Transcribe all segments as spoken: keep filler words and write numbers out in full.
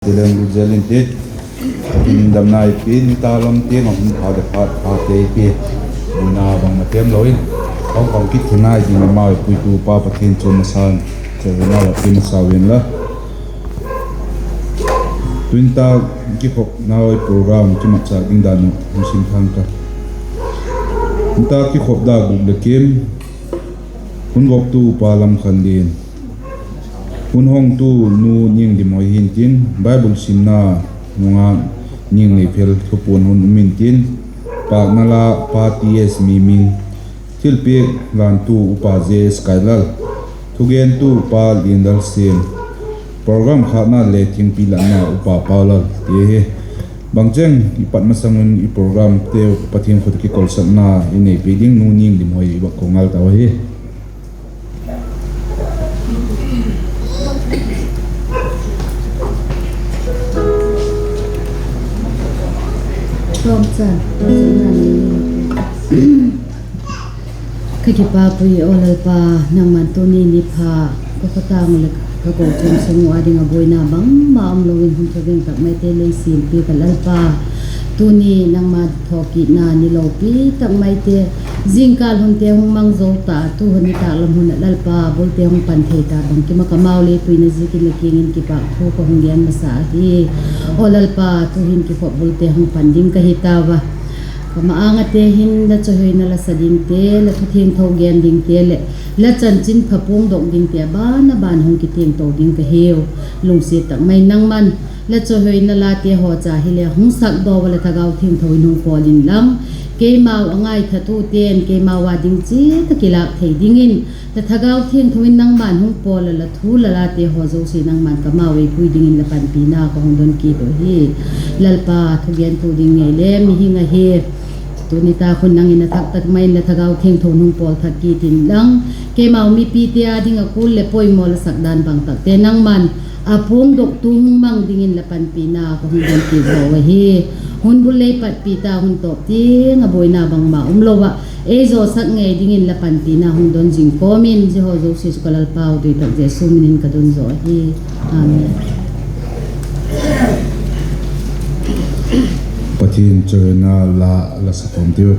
Ti leng lut zel intin, Pathian in damna ei piak in, nitâk lam tiang a hun pha leh phat pha tei ti, buaina bangma tem lo in, hung pang kit thei nai ding amau ei puitu pa Pathian chu masa in, chawina la pia masa un la. Tu'n tak kikhopna oi program kimatchâk ding dan uh hung sim thang ka. Tu'n tak kikhop dak guk le kim, hun voktu pa Lamkhanlian, hun hongtu nu Nianglimhoi hintin, Bible simna nungak Niangneipel, thupuan hun um intin, pâkna lâk pa T S Miming, thilpiak lantu upa J S Kailal, thugentu pa Liandalsiam, program khâkna le thingpi latna upa Paulal ti hi. Bangcheng i pat masang un i programte Pathian khut ah kikolsakna i neipi ding nu Nianglimhoi i vak ko ngal tau ahi. Ka kipâk ui aw Lalpa, nangma'n tuni ni pha ka khawtâng uh leh ka kochuam sung uh â ding ah buaina bangma umlo in hun thawveng tak maite lei siampi ka Lalpa. Tuni nangma thawkitna ni lopi tak maite, zingkâl hunte hung mang zo ta, tu hun nitâk lam hun ah Lalpa bulte hung pan thei ta bangkim ah ka mau lei puina ziakin la kiang in kipâk thu ka hung gen masa ahi. Aw Lalpa, tu'hin kikhop bulte hung pan ding ka hi tau a, ka ma-âng ate hin la chawihoina la sa dingte, la thu thiangtho gen dingte leh la chanchinpha puangdok dingte a ban a ban hung kithiangtho ding ka hiu. Lungsiat tak mai in nangma'n la chawihoina late haw cha hile hung sakdaw a, la Thagau Thiangtho in hung pawl inlang, keimau a ngaithatute'n keimau â ding chiat ah kilâk thei dingin, la Thagau Thiangtho in nangma'n hung pawl a, la thu la late haw zosia nangma'n ka mau ei pui dingin la panpina ka hung don kit uh hi. Lalpa, thugentu ding ngei le mihing ahi. Tuni tak hun nang in a thak tak mai in la Thagau Thiangtho in hung pawl thak kit inlang, keimau mipite â ding ah kul leh poimaw la sak dan bang takte nangma'n a puangdoktu hung mang dingin la panpina ka hung don kit zaw ahi. Hun bul lei patpi ta, hun tawp tiang ah buaina bangma umlo ah ei zawsak ngei dingin la panpina hung don zing kawm in, zia haw zosia chu ka Lalpau doi tak Jesu min in ka don zaw ahi. Amen. Pathian chawihoina la, la sa kawm tiu.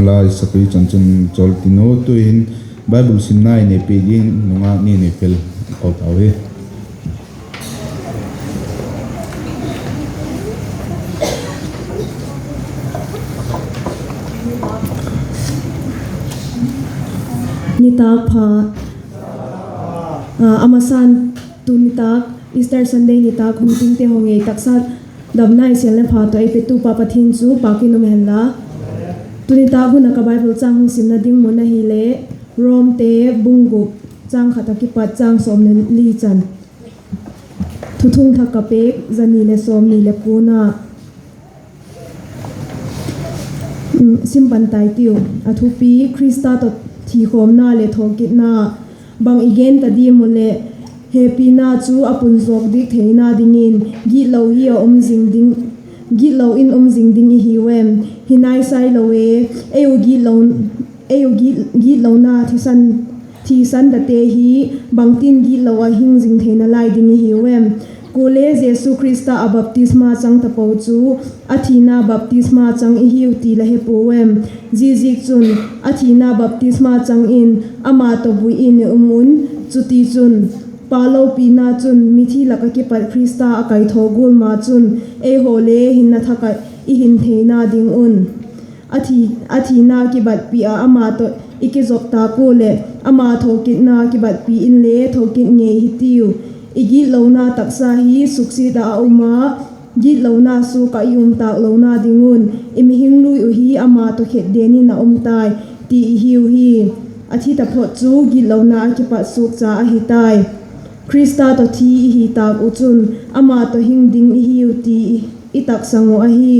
Lai Sakui Chanchin Chawltinu, tu'hin Bible simna i nei piak ding nungak ni nei fel ko tau hi. Nitâk pha. A, a masan tu nitâk, Easter Sunday nitâk hung tingte haw ngei taksa damna i sial le pha tawh ei petu pa Pathian chu pâk in um hen la. Tu nitâk hun ah ka Bible châng hung simna ding mun ahile, Romte bung guk, châng khat a kipat châng sawm le li chan. Thuthung thak ka pêk za ni leh sawmni leh kuana. Sim pan tai tiu. A thupi: Khrista tawh thikhawmna leh thawkitna. Bang i gen ta diam u leh, hepina chu a pun zawk dik theina dingin gitlo hi a um zing ding, gitlo in um zing ding i hiu em? Hi nai sai lo e. Ei u gitlo, ei u git, gitlona thisan, thisan tate hi bangtin gitlo ah hing zing theina lai ding i hiu em? Kuale Jesu Khrista ah baptisma chang tapo chu a thina baptisma chang i hiu ti la he puau em? Ziaziakchun, a thina baptisma chang in ama tawh vui in i um un; chutichun, Pa lopina chun mithi lak ah kipat Khrista a kaithaw gual ma chun, eihaw le hinna thak ah i hin theina ding un. A thi, a thina kibatpi ah ama tawh i kizop tâk ua leh, ama thawkitna kibatpi inle thawkit ngei hitiu. I gitlona taksa hi suksiat ah a um a, gitlona suak ah i um tâk lona ding un i mihing lui uh hi ama tawh khetden in a um tai, ti i hiu hi. A thi taphot chu gitlona ah kipat suakcha ahi tai. Khrista tawh thi i hi tâk uh chun, ama tawh hing ding i hiu ti i taksang uh ahi.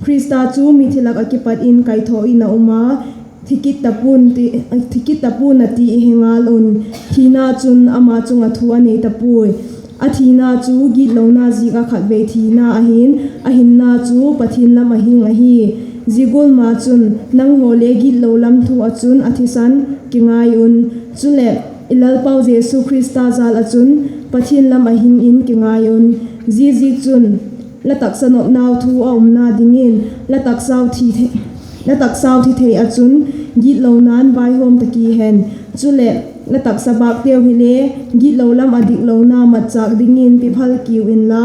Khrista chu mithi lak ah kipat in kaithaw in a um a, thi kit ta pua'n ti, thi kit ta pua'n a ti i he ngal un. Thina chun ama chung ah thu a nei ta puai. A thina chu gitlona ziak ah khatvei thina ahi'n, a hinna chu Pathian lam ah hing ahi. Zia gual ma chun nanghaw le gitlo lam thu ah chun a thisan kingai un. Chuleh, i Lalpau Jesu Khrista jal ah chun Pathian lam ah hing in kingai un. Ziaziakchun, la taksa nopnau thu a umna dingin la taksau thi thei, la taksau thi thei ah chun gitlona'n vaihawm ta ki hen. Chuleh, la taksa bâkteu hile gitlo lam ah diklona matchâk dingin piphal kiu inla,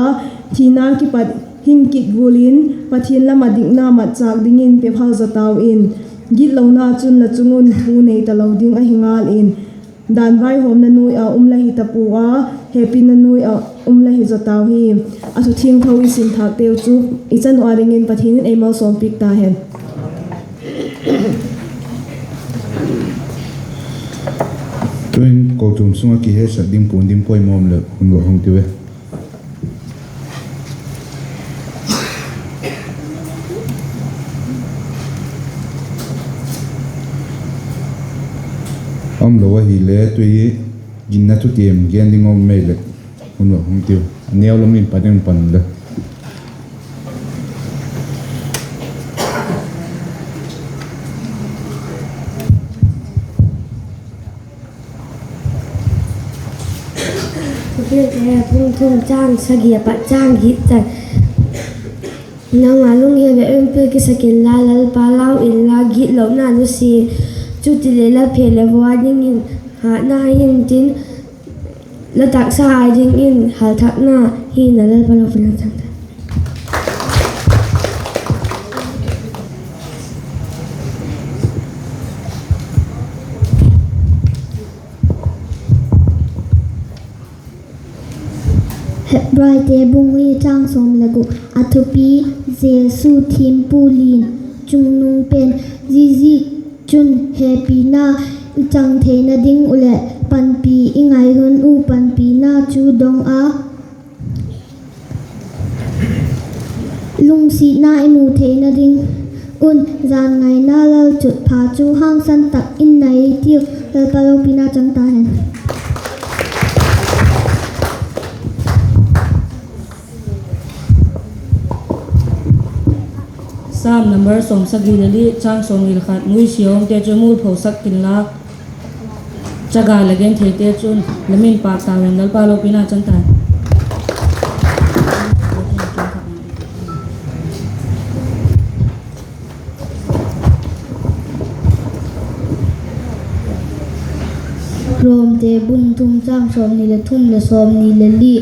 thina kipat hing kit gual in Pathian lam ah dikna matchâk dingin piphal zaw tau in. Gitlona chun la chung un thu nei talo ding ahi ngal in, dan vaihawmna nuai ah um la hi ta pua a, hepina nuai ah um la hi zaw tau hi. A thu thiangtho i sim thâkteu chu i chan uh â dingin Pathian in ei malsawmpiak ta hen. Tu'in kochuam sung ah kihesak ding puan ding poimaw um leh hun va hung tiu e. Umlo ahile tu'in ginna thutiam gen ding um mai leh hun va hung tiu. A neu lam in pan ding pan le. Thupilte bung thum châng sagi a pat châng giat chan. Nangma lunggel leh umpi kisak inla, Lalpa lau inla, gitlona nusia in, chutile la phe leh vua dingin hatna hi intin, la taksa â dingin halthakna hi na. Lalpa lopina chang ta. Hebraite bung li châng sawm le guk. A thupi: Jesu thiampu lian, chungnung pen. Ziaziakchun, hepina i chang theina ding uh leh panpi i ngai hun uh, panpina chu dong a lungsiatna i mu theina ding un, janngaina lalchutpha chu hangsan tak in nei tiu. Lalpa lopina chang ta hen. Sam number sawmsagi le li, châng sawmni le khat. Nusia umte chu mul phosak inla, chaga la gentheite chun la min pâk tau hen. Lalpa lopina chang ta hen. Sam number sawmsagi le li, châng sawmni le khat. Nusia umte chu mul phosak inla, chaga la gentheite chun la min pâk tau hen. Lalpa lopina chang ta hen. Romte bung thum châng sawmni leh thum leh sawmni leh li.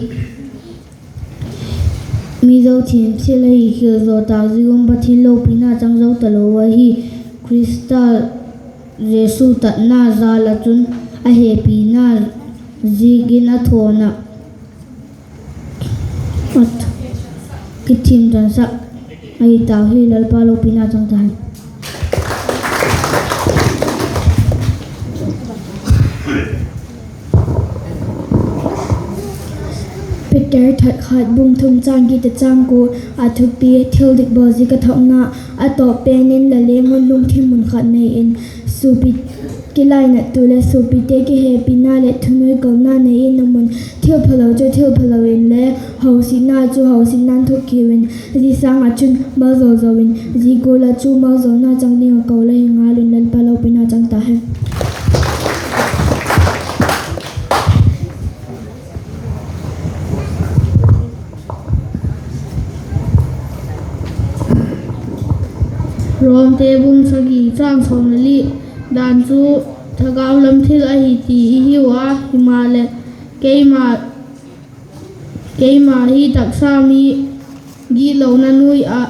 Mi zo thiam thil ahi khial zaw tâk ziak un Pathian lopina chang zo talo ahi. Khrista Jesu tatna jal ah chun a hepina ziakin a thawn ah a kithiamchansak ahi tau hi. Lalpa lopina chang ta hen. Peter thot khat bung thum châng giat ah châng kua. A thupi: Thil dik bawl ziak a thokna. A tawp pen in, la leng un lungthim mun khat nei in, suapi kilainattu leh suapite kihepina leh thunuai kolna nei in um un. Thilphalo chu thilphalo inle, hositna chu hositna'n thuk kiu in, zia sâng ah chun maljawl zo in, zia gual ah chu maljawlna chang ding ah ko la hi ngal un. Lalpa lopina chang ta hen. Romte bung sagi châng sawm leh li. Dan chu thagau lam thil ahi ti i hiu a, himaleh keima, keima hi taksa mi gitlona nuai ah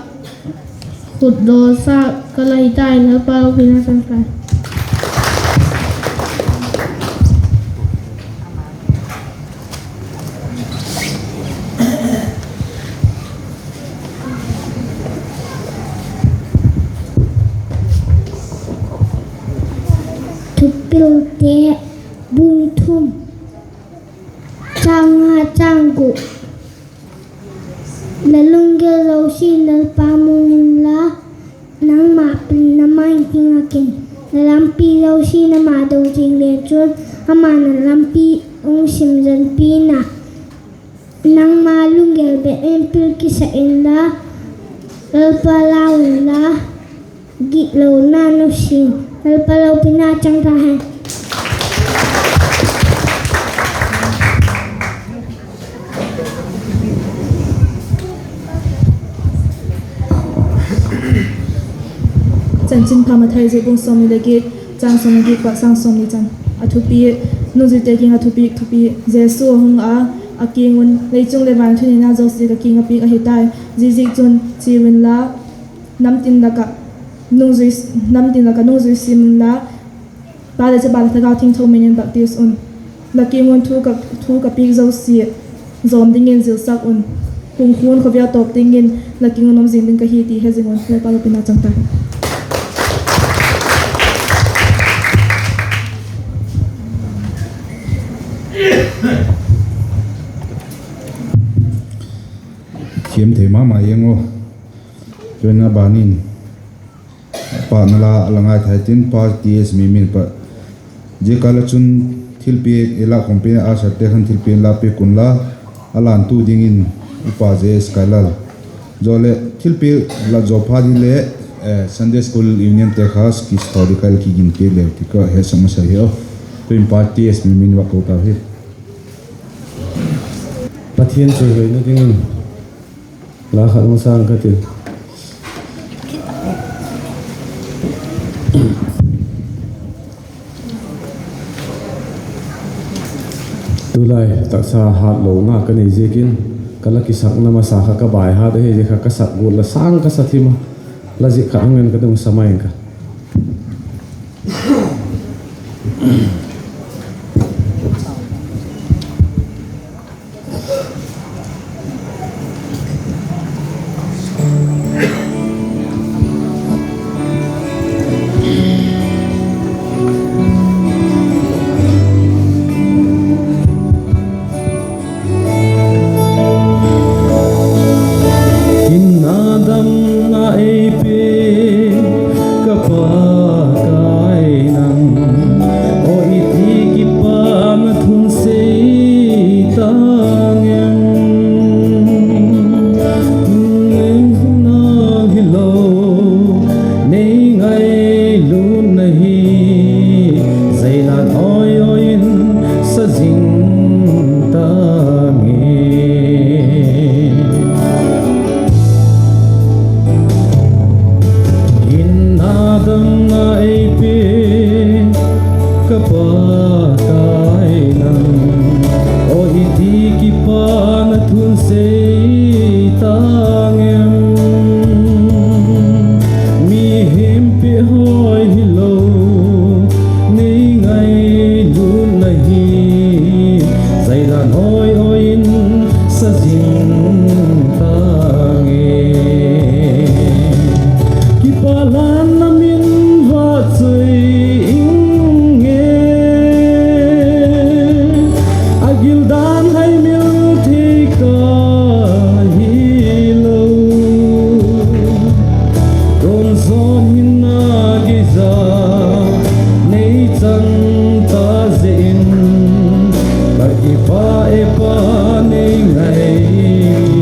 khutdawsa ka la hi tai. Lalpa lopina chang tai. Thupilte bung thum châng nga châng guk. La lunggel zosia Lalpa mu inla, nangma pilna mai ding ah kin. La lampi zosia nangma do zing le chun, ama'n la lampi hung sim zenpi na. Nangma lunggel bep in pil kisak inla, Lalpa lau inla, gitlona nusia in. Lalpa lopina chang ta hen. Chanchinpha Mathai ziak bung sawmni leh giat, châng sawmni giat pat châng sawmni chan. A thupi: Nungzuite kiang ah thupiak thupi. Jesu a hung a, a kiang un, Leichung leh van thunina zosia ka kiang ah piak ahi tai. Ziaziakchun, chiau inla, nam tin lak ah nungzui, nam tin lak ah nungzui sim unla, Pa leh Chapa leh Thagau Thiangtho min in baptis un. La kiang un thu ka, thu ka piak zosia zawm dingin zilsak un. Kumkhua'n khawvel tawp tiang in la kiang un um zing ding ka hi ti he zing un. Lalpa lopina chang ta. Thiam thei ma ma ing aw. Tu'n a ban in pâkna la la ngaithai tin, Pa T S Mimin pat. Zia kâl ah chun thilpiak i lâk khawm pen a, usherte khan thilpiak la piak unla, a lântu dingin Upa J S Kailal. Zaw leh thilpiak la zaw phat hile, eh, Sunday School Union te kha kistawdikal kigin piak leu ti ka hesak masa hi aw. Tu'n Pa T S Mimin va ko tau hi. Pathian chawihoina dingin la khat hung sâng ka tin. Tulai taksa hatlona ka nei ziakin, ka la kisakna masa kha ka baihat ahi, zia kha ka sak gual la sâng ka sa thim a, la ziak khat hung en ka tung sa mai ing ka. Hinna damna ei pe ka Pakai nang, aw i thun sei tang em? Mihempi hoi hilo nei ngailutna hi, zaidan hoi hoi in sa zing tang e. Kipaklanna min vak choi ing e, a gildan haimil thei ka hilo. Tonsot hinna kiza nei chan ta zia in, ka kipak e Pa, nei ngailutna.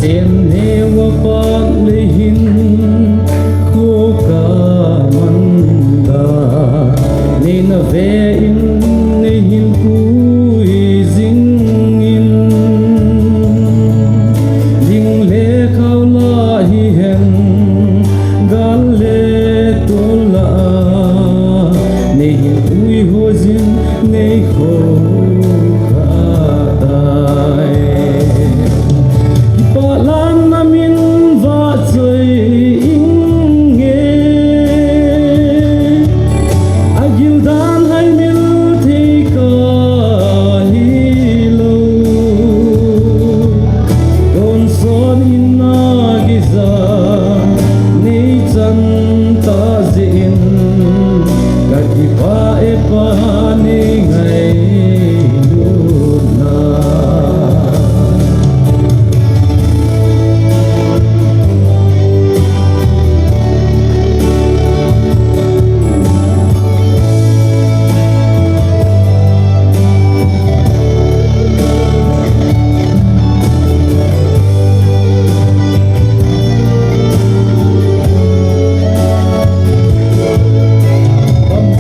Sen neu a pat lei hin khua ka man ga, nei na ve in nei hinpui zing in, ling le khau la hi hen, gal le tual la, nei hinpui hoi zing, nei kho kha tai. Kipaklanna min vak choi ing e, a gildan haimil thei ka hilo. Tonsot hinna kiza nei chan ta zia in, ka kipak e Pa, nei ngailutna.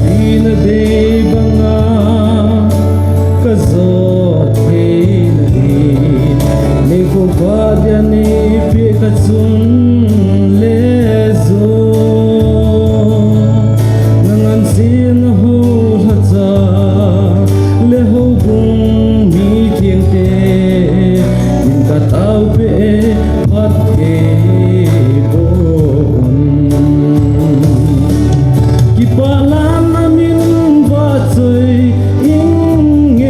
Pina dei bang a ka zawt theina ding, nei kho pa dia nei piak ka chun le zaw, na ngansia na ho lhacha le ho bung mi thiangte in ka tau pe e, phat thei po un. Kipaklanna min vak choi ing e,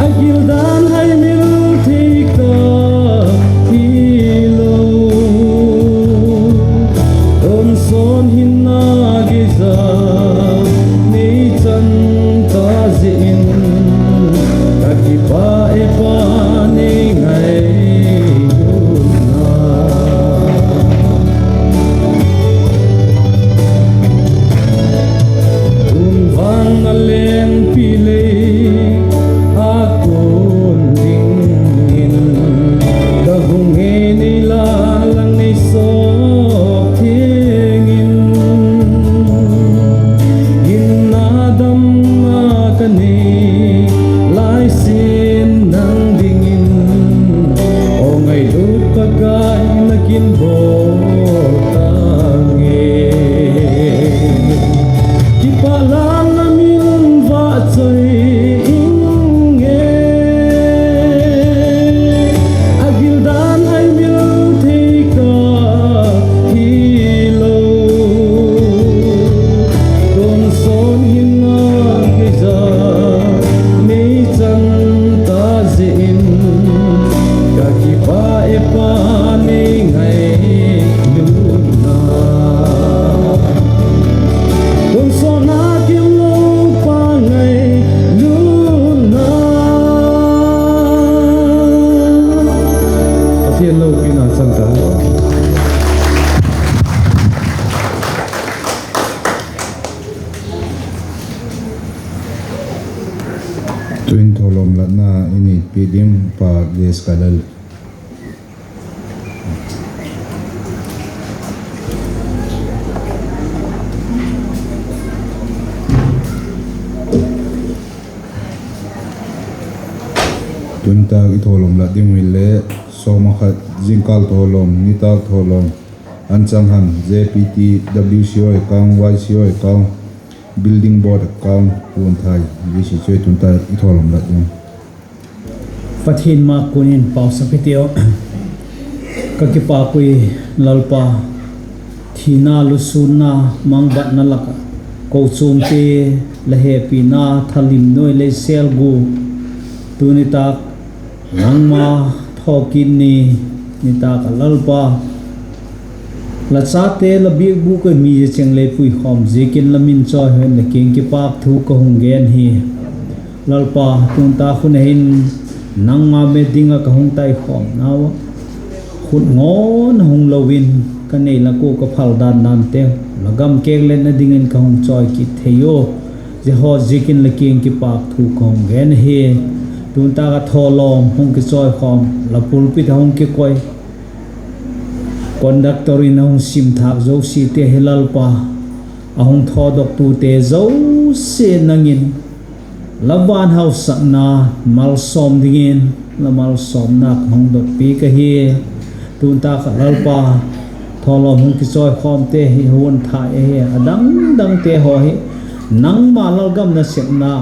a gildan haimil thei ka hilo. Tonsot hinna kiza nei chan ta zia in, ka kipak e Pa, nei ngailutna. Tun vang na lengpi lei a kun dingin, ka hung e, nei la lang nei sawk thiang in. Ginna damna ka nei lai sin nang dingin, aw ngailut Pakai, na kin bawl tang e. Kipaklanna min vak choi ing e, a gildan haimil thei ka hilo. Tonsot hinna kiza nei chan ta zia in, ka kipak e Pa, nei ngailutna. Tonsotna kim lo pa ngailutna. Pathian lopina chang ta. Tuin thawlawm latna i nei piak ding pa Grace Kalal. Tun tak i thawlawm lat ding uh hile, sawma khat zingkal thawlawm, nitâk thawlawm, An chang han, J P T, W C O account, Y C O account, Building Board account, puan thai, zia chu i tun ta i thawlawm lat ding. Pathian ma kun in pausak hitiu. Ka kipâk ui Lalpa, thina, lusûnna, mangbatna lak ah kochuamte la hepina thalim nuai lei sel gu, tu nitâk nangma thawkit ni, nitâk ah Lalpa, la chate la biakbûk ah mi zia cheng lei puikhawm ziakin la min chawi hun la kiang kipâk thu ka hung gen hi. Lalpa, tu nitâk hun a hin nangma met ding ah ka hung taikhawmnau ah khut ngawn a hung lo in, ka nei lak ua ka phal dan danteu la gam kêkletna dingin ka hung chawi kit thei ua, zia haw ziakin la kiang kipâk thu ka hung gen ahi. Tu nitâk ah thawlawm hung kichawikhawm, la pulpit a hung kikoi, conductor in a hung sim thâk zosiate hi Lalpa, a hung thawdoktute zosia nang in la van hausakna malsawm dingin la malsawmna ka hung dot piak ahi. Tu nitâk ah Lalpa, thawlawm hung kichawikhawmte hi hun thai ahi, a dang dangte haw hi nangma lalgam nasepna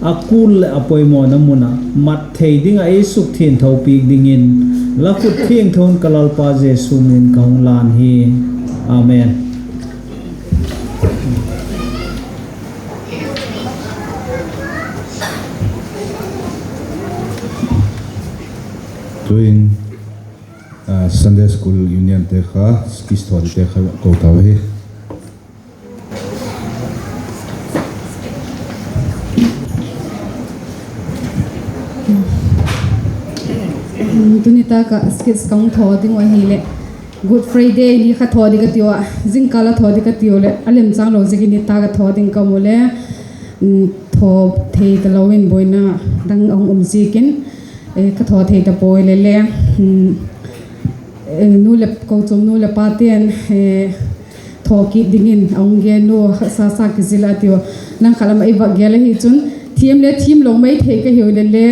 a kul leh a poimawna mun ah mat thei ding ah ei sukthiangtho piak dingin la khut thiangtho in ka Lalpa Jesu min in ka hung lân hi. Amen. Tuin, ah, Sunday School Unionte kha, skit thawdingte kha ko tau hi. Tuni tak ah skit ka hung thaw ding uh ahileh, Good Friday ni kha thaw ding ka tiu a, zingkal a thaw ding ka tiu leh a lemchâng lo ziakin ni tak ah thaw ding ka um u le, thaw thei talo in buaina dang a hung um ziakin, ka thaw thei ta puai le le, nu leh kochuam nu leh pate'n thaw kit dingin a hung gen ua, haksa sa kizil a tiu. Nang khat lam ah i vak gel ahi chun, thiam le thiam lo mai thei ka hiu le le,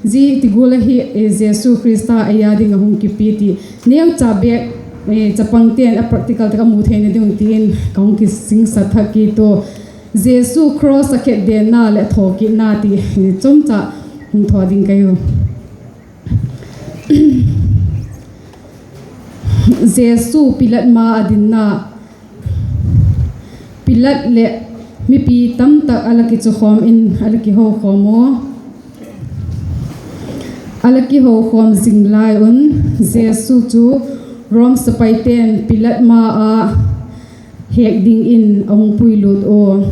zia ti gual ahi, Jesu Khrista ei â ding a hung kipi ti neucha bêk, chapangte'n a practical tak a mu theina ding ti in ka hung kisingsa thak kit ua. Jesu cross a khetdenna leh thawkitna ti chomcha hung thaw ding ka hiu. Jesu Pilat ma a dinna. Pilat leh mipi tamtak a la kichukhawm in a la kihokhawm u. A la kihokhawm zing lai un, Jesu chu Rom sepaite'n Pilat ma ah hêk dingin a hung puilût ua.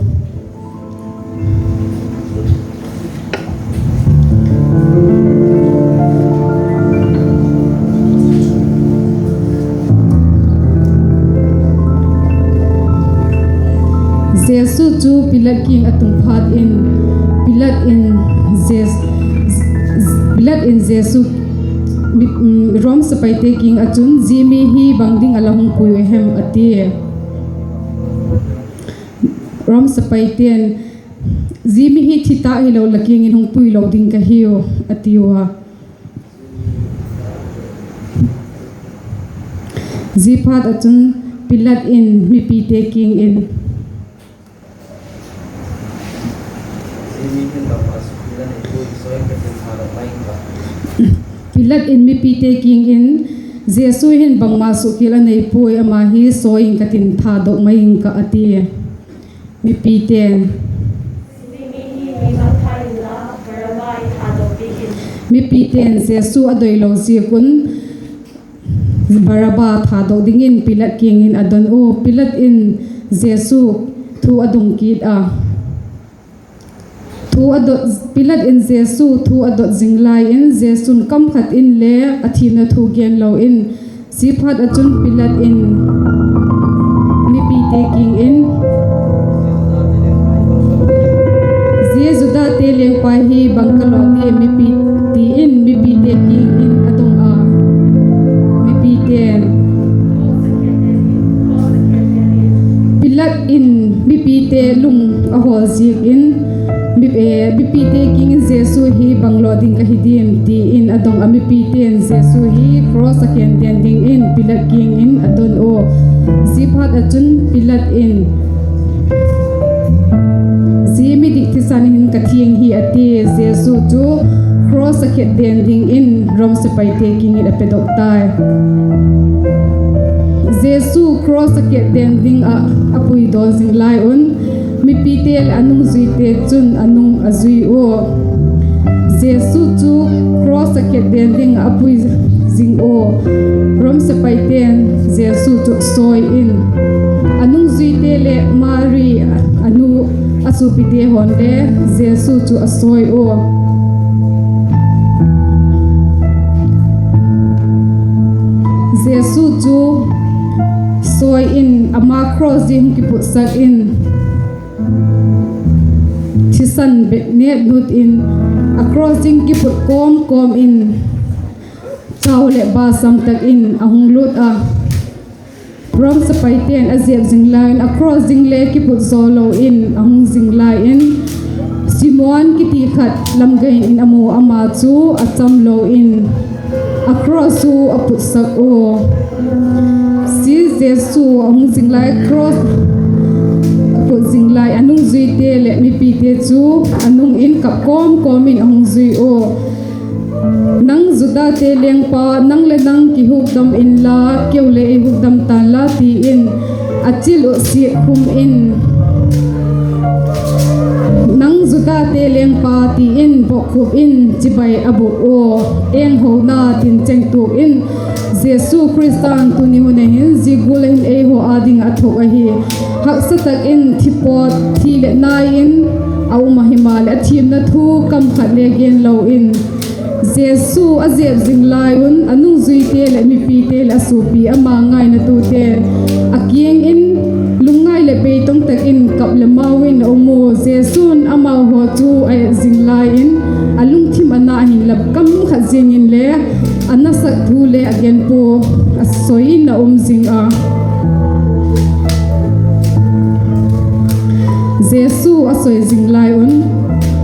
Jesu chu Pilat kiang a tung phat in, Pilat in Jes-, Pilat in Jesu, Rom sepaite kiang ah chun, zia mi hi bang ding a la hung pui u hem a tia. Rom sepaite'n, zia mi hi thi tâk hilo la kiang in hung puilo ding ka hiu a tiu a. Ziaphat ah chun Pilat in mipite kiang in, Pilat in mipite kiang in, Jesu hin bangma sukkhial a nei puai, ama hi sawi ing ka tin, thadok mai ing ka a tia. Mipite'n, mipite'n Jesu a doilo ziak un Baraba thadok dingin Pilat kiang in a don u. Pilat in Jesu thu a dong kit a. Pilat in Jesu thu a dot zing lai in, Jesu'n kam khat in le a thina thu gen lo in, ziaphat ah chun Pilat in mipite kiang in, zia Judate lengpa hi bang ka law dia mipi, ti in mipite kiang in a dong a. Mipite'n, Pilat in mipite lung a hawl ziak in, Mi, eh, mipite kiang in Jesu hi banglo ding ka hi diam? ti in a dong a, mipite'n Jesu hi cross a khen den dingin Pilat kiang in a don ua. Ziaphat ah chun Pilat in, Zia midik thisan hin ka thiang hi, a tia. Jesu chu cross a khet den dingin Rom sepaite kiang in a pedok tai. Jesu cross a khet den ding ah a puidaw zing lai un, mipite leh a nungzuite chun a nung a zui ua. Jesu chu cross a khet den ding ah a pui zing ua. Rom sepaite'n Jesu chu sawi in, a nungzuite leh Mari, a nu, a suapite haw'n le Jesu chu a sawi ua. Jesu chu sawi in, ama cross ding hung kiputsak in, thisan bek nêk nut in, a cross ding kiput kawm kawm in, chau leh basam tak in a hung lût a. Rom sepaite'n a zep zing lai in, a cross ding le kiput zaw lo in a hung zing lai in, Simon kiti khat lamgei in a mu, ama chu a cham lo in a cross chu a putsak ua. Zia Jesu a hung zing lai, cross a put zing lai, a nungzuite leh mipite chu a nung in kap kawm kawm in a hung zui ua. Nang Judate lengpa, nang leh nang kihukdam inla, keu le ei hukdam ta'n la, ti in a chil uh siat khum in, Nang Judate lengpa, ti in bokkhup in chibai a bûk ua. Enghona tincheng tuak in, Jesu Khrista'n tuni hun a hin zia gual in eihaw â ding ah a thuak ahi. Haksa tak in thi pawt, thi leh nai in a um a, himaleh a thiamna thu kam khat le gen lo in, Jesu a zep zing lai un a nungzuite leh mipite leh a suapi, ama ngainatute'n a kiang in lungngai leh beitong tak in kap leh mau in a um ua. Jesu'n amau haw chu a et zing lai in a lungthim a na ahinla, kam khat ziang inle a nasak thu le a gen pua, a soi in a um zing a. Jesu a soi zing lai un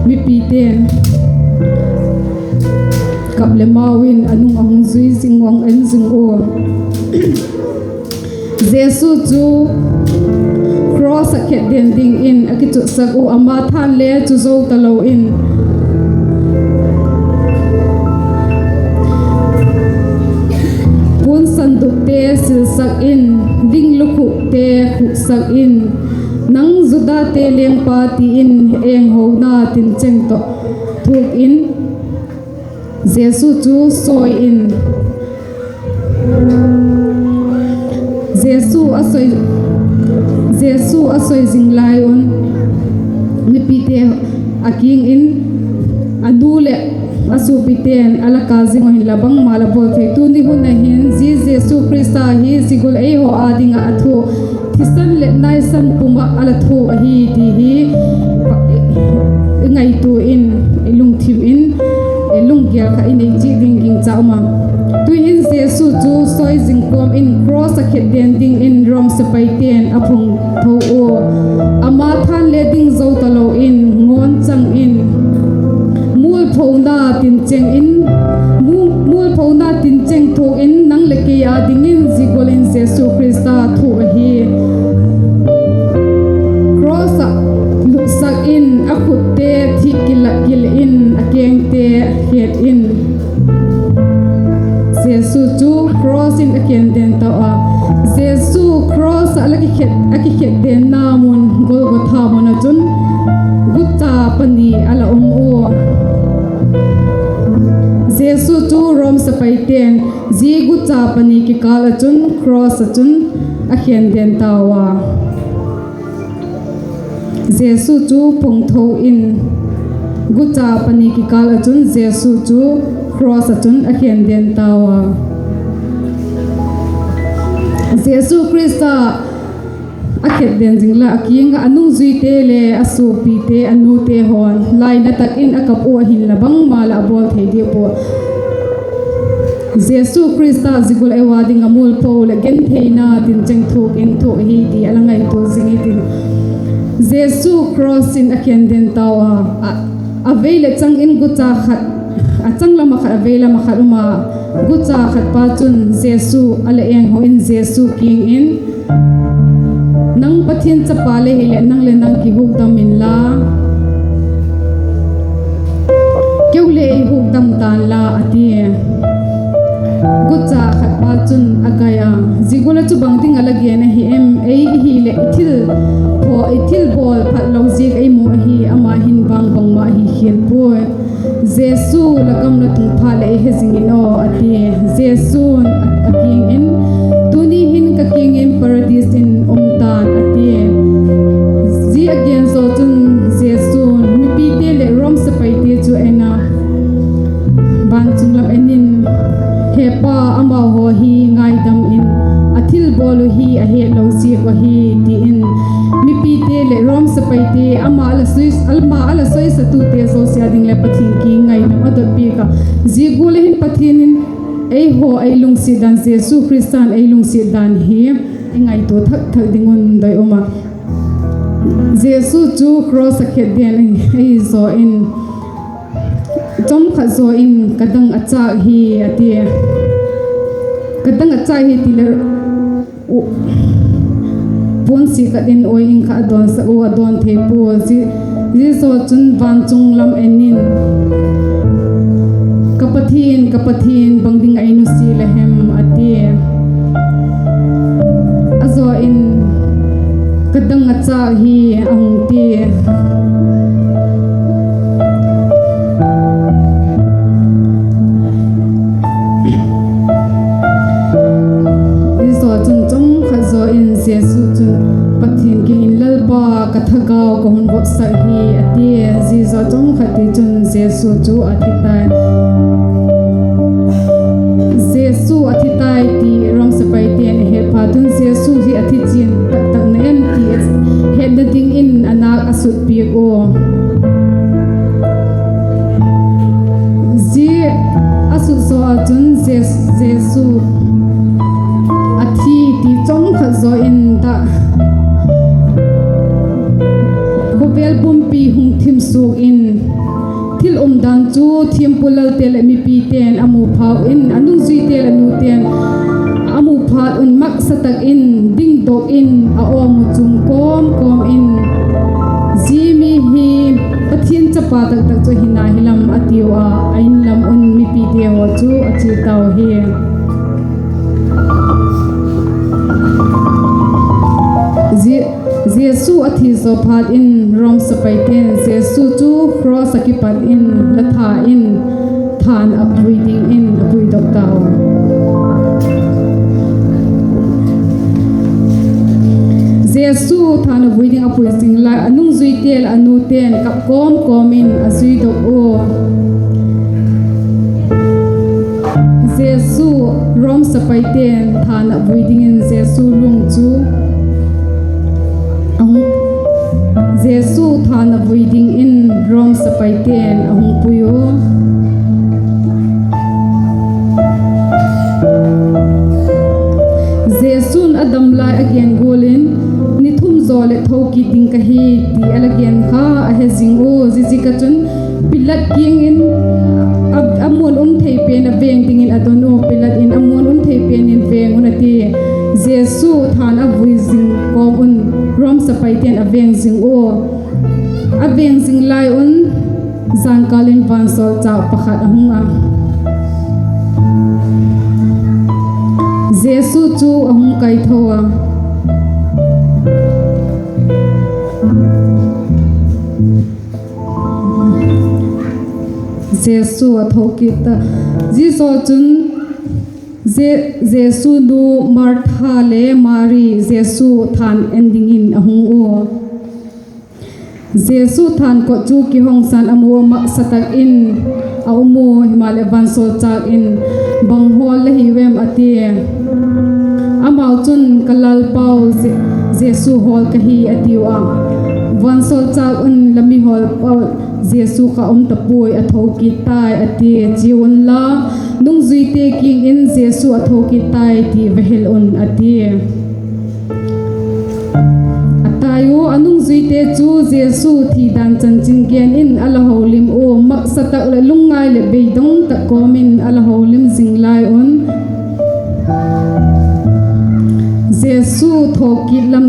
mipite'n kap leh mau in a nung a hung zui zing, a hung en zing ua. Jesu chu cross ah khet den dingin a kichutsak uh, ama than le chu zo talo in, puan sandukte silsak in, ding lukhukte khuksak in, Nang Judate lengpa, ti in enghona tincheng tawh thuak in, Jesu chu sawi in, Jesu a soi, Jesu a soi zing lai un mipite a kiang in a nu leh a suapite'n a la kâl zing uh hinla bangma la bawl thei. Tuni hun a hin zia Jesu Khrista hi zia gual eihaw â ding ah a thuak, thisan leh naisan pum ah a la thuak ahi ti hi i ngaitua in, i lungthim in lunggel kha i nei chiat ding gingcha um a. Tu'hin Jesu chu sawi zing kawm in cross ah khet den dingin Rom sepaite'n a phung tho ua. Ama than le ding zo talo in ngawn chang in, mualphona tincheng in, mu-, mualphona tincheng thuak in nang leh kei â dingin zia gual in Jesu Khrista thuak ahi. Cross ah lutsak in a khutte thik kila kila in a kengte het in, Jesu chu cross in a khen den tau a. Jesu cross ah a la kikhet, a kikhet denna mun Golgotha mun ah chun gucha pani a la um ua. Jesu chu Rom sepaite'n zia gucha pani kikâl ah chun cross ah chun a khen den tau a. Jesu chu phung tho in gucha pani kikâl ah chun Jesu chu cross ah chun a khen den tau a. Jesu Khrista a khet den zing lai a kiang ah a nungzuite le a suapite, a nute haw'n lainat tak in a kap ua, ahinla bangma la a bawl thei diak pua. Jesu Khrista zia gual ei â ding ah mualpho leh gentheina tincheng thuak in thuak ahi ti a la ngaitua zing i tin. Jesu cross in a khen den tau a, a, a vei leh chang in gucha khat, a chang lam ah khat, a vei lam ah khat um a, gucha khat pa chun Jesu a la eng haw in Jesu kiang in, Nang Pathian chapa le hileh nang leh nang kihukdam inla, keu le ei hukdam tan la, a tia. Gucha khat pa chun a gai a, Zia gual ah chu bang ding ah la gen ahi em? Ei i hileh i thil, i thilbawl phat lo ziak ei mu ahi, ama hin vang bangma ahi khial puai. Jesu, la gam la tung phat leh ei he zing in aw, a tia. Jesu'n a kiang in, Tuni hin ka kiang in Paradis in um tan, a tia. Zia a gen zaw chun Jesu'n mipite leh Rom sepaite chu en a, vanchung lam en in, He Pa, amau haw hi ngaidam in, a thilbawl uh hi a hetlo ziak uh ahi, ti in mipite leh Rom sepaite, ama a la soi, ama a la soisatute zosia ding leh Pathian kiang ngaidam a dot piak a. Zia gual ah hin Pathian in ei haw ei lungsiat dan, Jesu Khrista'n ei lungsiat dan hi i ngaitua thak thak ding un doi um a. Jesu chu cross ah khet den ahi zaw in, chawm khat zaw in, Ka dang a châk hi, a tia. Ka dang a châk hi, ti leh puansi khat in uain kha a dawnsak ua, a dawn thei pua. Zia zaw chun vanchung lam en in, Ka Pathian, ka Pathian, bang ding ah ei nusia la hem? a tia. A zaw in, Ka dang a châk hi, a hung tia. Zia zaw chun chawm khat zaw in Jesu chun Pathian kiang in, Lalpa, ka thagau ka hun votsak hi, a tia. Zia zaw chawm khat tichun Jesu chu a thi tai. Jesu a thi tai ti Rom sepaite'n a het phat un, Jesu hi a thi chian tak tak na em ti hetna dingin a nâk a sut piak ua. Zia a sut zaw ah chun Je-, Jesu a thi ti chawm khat zaw in tah, khawvel pumpi hung thim suak in, thil umdan chu thiampu lalte leh mipite'n a mu phau in, a nungzuite leh nute'n a mu phat un maksa tak in dingdok in a awm uh chung kawm kawm in, Zia mi hi Pathian chapa tak tak chu ahi na hilam, a tiu a, a In lam un mipite haw chu a chia tau hi. Jesu a thi zaw phat in Rom sepaite'n Jesu chu cross ah kipat in la that in, thân ah vui dingin a vuidok tau. Jesu thân ah vui ding a pui zing lai a nungzuite leh a nute'n kap kawm kawm in a zuidok ua. Jesu, Rom sepaite'n thân ah vui dingin Jesu lung chu, Jesu thân ah vui dingin Rom sepaite'n a hung pui ua. Jesu'n a dam lai a gen gual in, ni thum zaw leh tho kit ding ka hi, ti a la gen kha a he zing ua. Ziaziak ah chun Pilat kiang in a, a muan um thei pen a veng dingin a don ua. Pilat in a muan um thei pen in veng un a ti. Jesu thân a vui zing kawm un Rom sepaite'n a veng zing ua. A veng zing lai un, zankâl in vansawlchâk pakhat a hung a, Jesu chu a hung kaitho a, Jesu a tho kit a. Zia zaw chun Je-, Jesu nu Martha le Mari Jesu thân en dingin a hung ua. Jesu thân kot chu kihongsan a mu a, maksa tak in a um ua, himaleh vansawlchâk in, Bang hawl la hiu em? a tia. Amau chun, Ka Lalpau Je-, Jesu hawl ka hi, a tiu a. Vansawlchâk un, La mihawl pau Jesu kha um ta puai, a tho kit tai, a tia. Chia unla, nungzuite kiang in, Jesu a tho kit tai ti va hil un, a tia. tai u. A nungzuite chu Jesu thi dan chanchin gen in a la holim ua, maksa tak leh lungngai leh beidong tak kawm in a la holim zing lai un, Jesu thawkit lam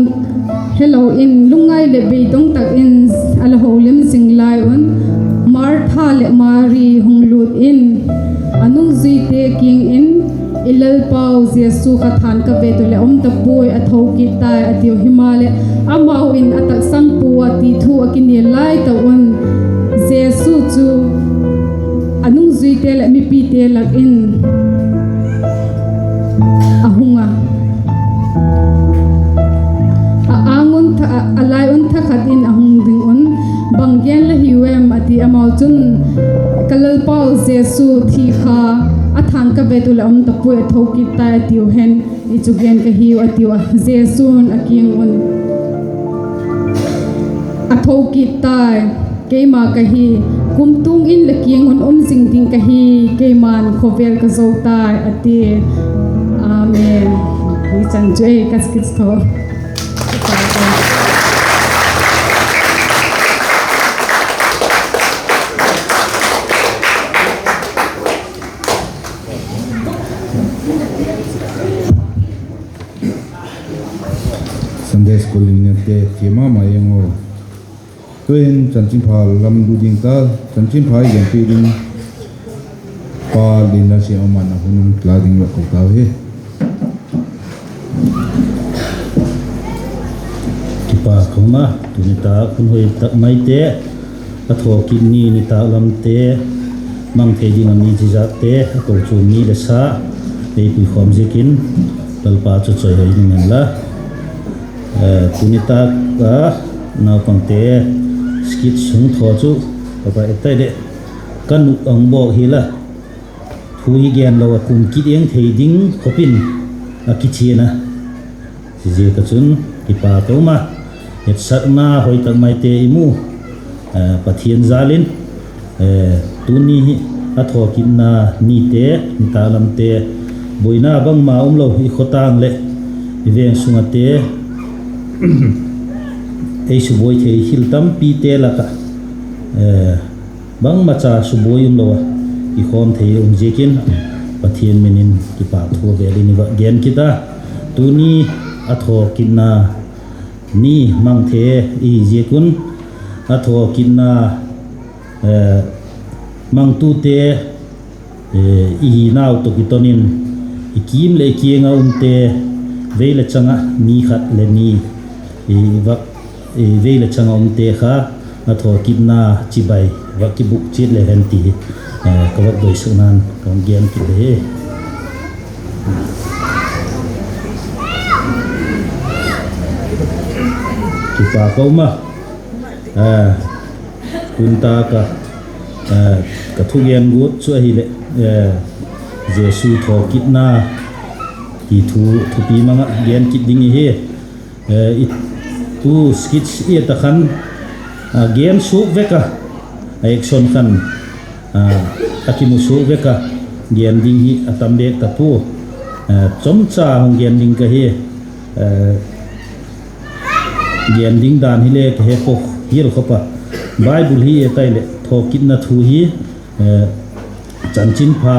helo in lungngai leh beidong tak in a la holim zing lai un, Martha leh Mari hung lût in, a nungzuite kiang in, I Lalpau Jesu kha thân ka vet uh leh um ta puai, a tho kit tai, a tiu. Himaleh, amau in a taksang pua ti thu a kinial lai tak un, Jesu chu a nungzuite leh mipite lak in a hung a, a âng un tha, a lai un thakhat in a hung ding un, Bang gen la hiu em? a ti. Amau chun, Ka Lalpau Jesu thi kha, a thân ka vet uh leh um ta puai, a tho kit tai, a tiu hen, i chu gen ka hiu, a tiu a. Jesu'n a kiang un, A tho kit tai, keima ka hi, kumtuang in la kiang un um zing ding ka hi, keima'n khawvel ka zo tai, a ti. Amen. Hi chan chu ei ka skit tho. Sunday school in nete thiam ma ma eng u. Tu'hin chanchinpha lam lut ding ta, chanchinpha i genpiak ding pa Linda Siama'n a hun um la ding va ko tau hi. Kipâk um a, tu nitâk hun hoi tak maite, a thawkit ni nitâk lamte, mang thei ding a mi zizakte a kochuam ni leh sa ei puikhawm ziakin Lalpa chu chawihoi in en la. Tu nitâk a naupangte skit sung thaw chu ka va et tai leh, ka nuk ang bawk hi la, thu hi gen lo a kum kit eng thei ding khop in a kichian a. Ziaziak a chun kipâk ka um a, etsakna hoi tak maite i mu, Pathian jâl in, tuni hi a thawkitna nite, nitâk lamte, buaina bangma umlo i khawtâng leh i veng sung ate ei subuai thei hil tampite lak ah bangmacha subuai umlo a kikhawm thei um ziakin Pathian min in kipâk thu a vêl in i va gen kit a. Tuni a thawkitna ni mang thei i hi ziak un, a thawkitna mangtute i hinau tawh kiton in i kîm leh i kiang ah umte, vei leh chang ah ni khat leh ni vak, vei leh chang ah umte kha a thawkitna chibai va kibûk chiat le hen ti ka va doisakna'n ka hung gen kit ahi. Kipâk ka um a, tun tak a ka thugen guat chu ahileh, Jesu thawkitna ti thu thupi mang ah gen kit ding ihi. Tu skit i et a khan gen suak vek a, a action khan a kimu suak vek a, gen ding hi a tam bêk ta pua. Chomcha hung gen ding ka hi. Gen ding dan hile ka he pua hial khop a. Bible hi et tai leh thawkitna thu hi Chanchinpha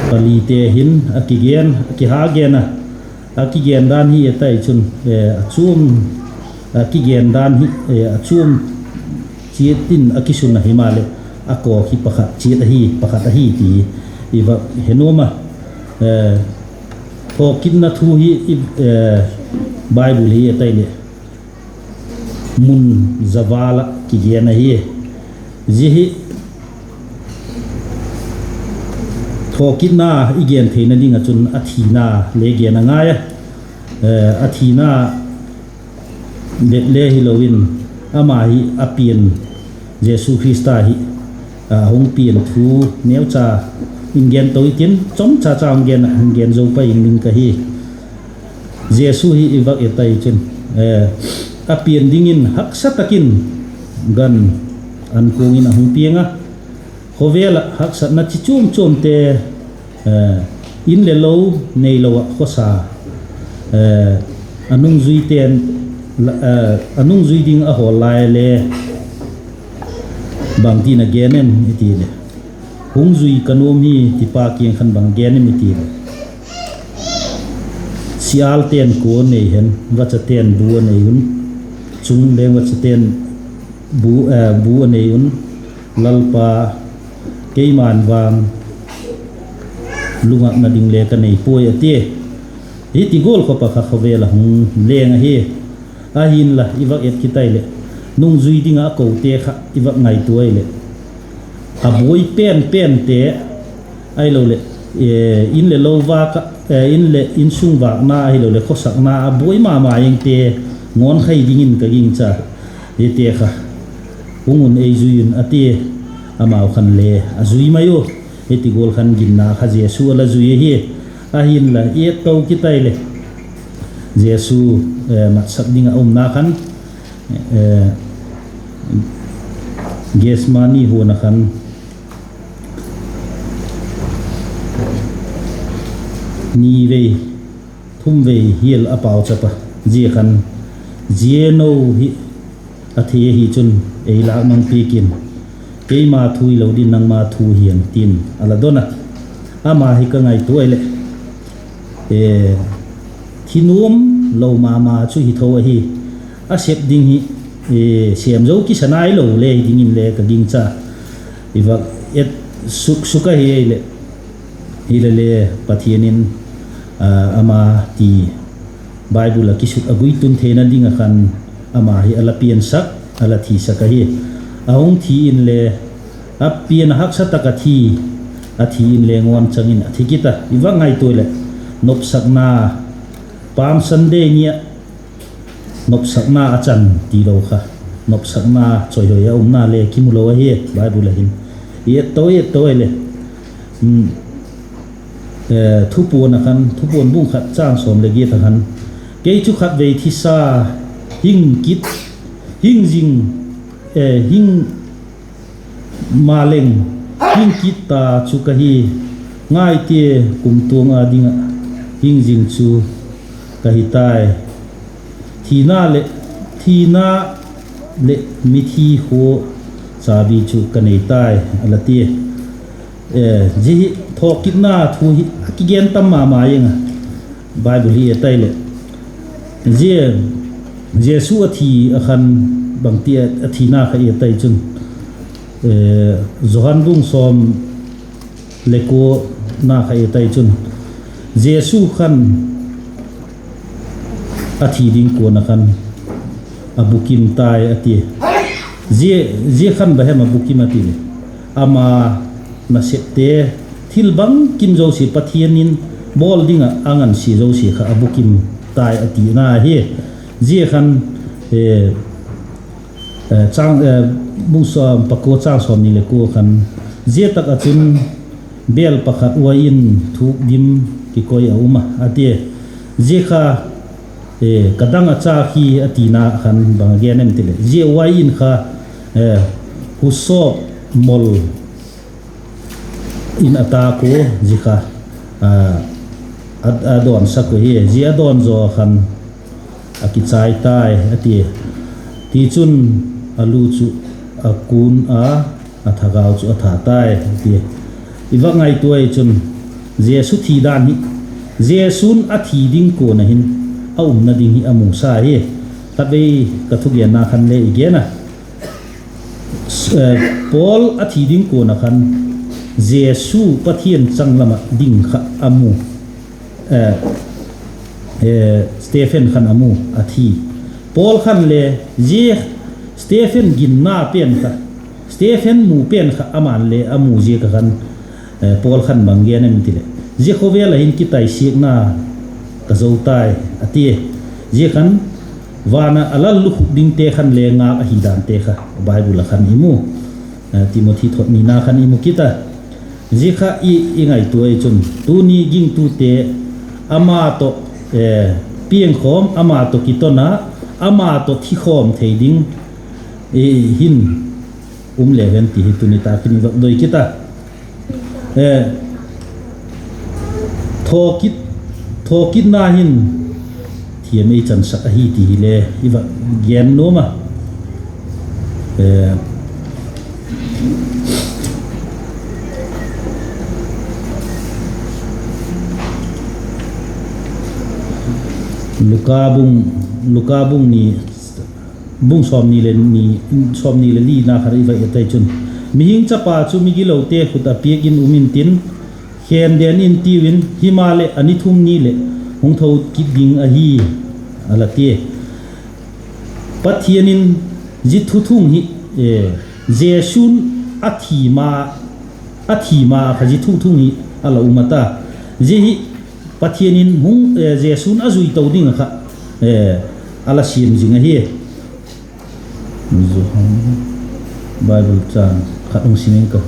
palite hin a kigen, a kiha gen a, a kigen dan hi et tai chun, a chuam, a kigen dan hi a chuam chiat in a kisun a, himaleh a kawk hi pakhat chiat ahi, pakhat ahi ti i va he nuam a. Thawkitna thu hi Bible hi et tai leh mun zaval ah kigen ahi. Zia hi thawkitna i gen theina ding ah chun a thina le gen a ngai a. A thina bep le hilo in, ama hi a pian, Jesu Khrista hi a hung pian thu neucha in gen to i tin, chomcha cha hung gen, hung gen zo pai ing ding ka hi. Jesu hi i vak et tai chun, a pian dingin haksa tak in gan ankuang in a hung piang a, khawvel ah haksatna chi chuam chuamte, in le lo neilo ah khawsa Eh, a nungzuite'n, eh, a nungzui ding a hawl lai le, bangtin a gen em i ti leh, hung zui ka nuam hi, ti pa kiang khan bang gen em i ti leh, sialte'n kua nei hen, vachate'n bu a nei un, chung leng vachate'n bu, eh, bu a nei un, Lalpa, keima'n vang lungakna ding le ka nei puai, a tia. Hiti gual khawp a kha khawvel a hung leng ahi. Ahinla i vak et kit ai leh, nungzui ding ah a kote kha i vak ngaitua ai leh, a buai pen pente, ahiloleh, eh, in leh lo vâk ah, eh, in leh insung vâkna ahiloleh khawsakna a buai ma ma ente ngawn khai dingin ka gingcha. Hite kha hung un ei zui un, a tia. Amau khan le a zui mai u. Hiti gual khan ginna kha Jesu a la zui ahi. Ahinla i et to kit ai leh, Jesu, eh, matsak ding ah umna khan, eh, Gethsemane huan ah khan ni vei, thum vei hial a pauchap a. Zia khan, zia no hi a thei ahi chun ei lâk mang piak in, keima thu hilo ding, nangma thu hi'n, tin a la don a. Ama hi ka ngaitua ai leh, eh, thi nuam lo ma ma chu hi tho ahi. A sep ding hi, eh, sêm zo kisa nailo le hi dingin le ka gingcha. I vak et suk suk ahi ai leh, hilele Pathian in, ah, ama ti Bible ah kisut a guitun theina ding ah khan ama hi a la piansak, a la thisak ahi. A hung thi inle, a pian a haksa tak a thi, a thi inle ngawn chang in a thi kit a. I vak ngaitua leh, nopsakna, Palm Sunday ni ah nopsakna a chan tilo kha, nopsakna chawihoi a umna le kimu lo ahi Bible ah hin. I et to, i et to ai leh, um, eh, Thupuan ah khan, Thupuan bung khat châng sawm leh giat ah khan, kei chu khatvei thisa hing kit, hing zing, eh, hing maleng, hing kit ta chu ka hi, ngai tia kumtuang â ding ah hing zing chu ka hi tai. Thina leh, thina leh mithi khua chabi chu ka nei tai, a la tia. Eh, zia hi thawkitna thu hi a kigen tam ma ma ing a, Bible hi et ai leh. Zia, Jesu a thi ah khan bangti a, a thina kha et ai chun, eh, Johan bung sawm le kuana kha et ai chun, Jesu khan a thi ding kuan ah khan a bukim tai a ti. Zia, zia khan bang hem a bukim a ti leh, ama nasepte, thil bangkim zosia, Pathian in bawl ding ah a ngansia zosia kha a bukim tai a tina hi. Zia khan, eh, eh, châng, eh, bung sawm pakua châng sawmni leh kua khan, zia tak ah chun bêl pakhat uain thuk dim kikoi a um a, a tia. Zia kha, eh, ka dang a châk hi a tina khan bang a gen em ti leh, zia uain kha, eh, husawp mol in a tâk ua, zia kha, a, a, a dawnsak uh hi, zia a dawn zaw khan a kichai tai a ti. Tichun, a lu chu a kun a, a thagau chu a tha tai a ti. I vak ngaitua ai chun, Jesu thi dan hi, Jesu'n a thi ding kuan ah hin a umna ding hi a musa hi. Khatvei ka thugenna khan le i gen a, eh, Paul a thi ding kuan ah khan Jesu Pathian changlam ah ding kha a mu, eh, eh, Stephen khan a mu, a thi. Paul khan le zia Stephen ginna pen kha, Stephen mu pen kha ama'n le a mu ziak ah khan, eh, Paul khan bang gen em ti leh, zia khawvel ah hin kitaisiakna ka zo tai a tia. Zia khan van ah a lallukhuk dingte khan le ngâk ahi dante kha Bible ah khan i mu, eh, Timothy thot nina khan i mu kit a. Zia kha i, i ngaitua ai chun, tuni gingtute ama tawh, eh, piangkhawm, ama tawh kiton a, ama tawh thikhawm thei ding, eh, hin um le hen ti hi tuni tak in i vak doi kit a. Eh, thawkit, thawkitna hin thiam ei chansak ahi ti hile i va gen nuam a. Luka bung, Luka bung ni, bung sawmni le ni, sawmni le lina kha i va et ai chun, Mihing Chapa chu migilote khut ah piak in um intin, khen den in tiu in, himaleh a ni thum ni leh hung tho kit ding ahi, a la tia. Pathian in zia thuthung hi, Jesu'n a thi ma, a thi ma kha zia thuthung hi a la um a ta. Zia hi Pathian in hung, Jesu'n a zui to ding ah kha a la siam zing ahi. Johan, Bible châng khat hung sim ing ka.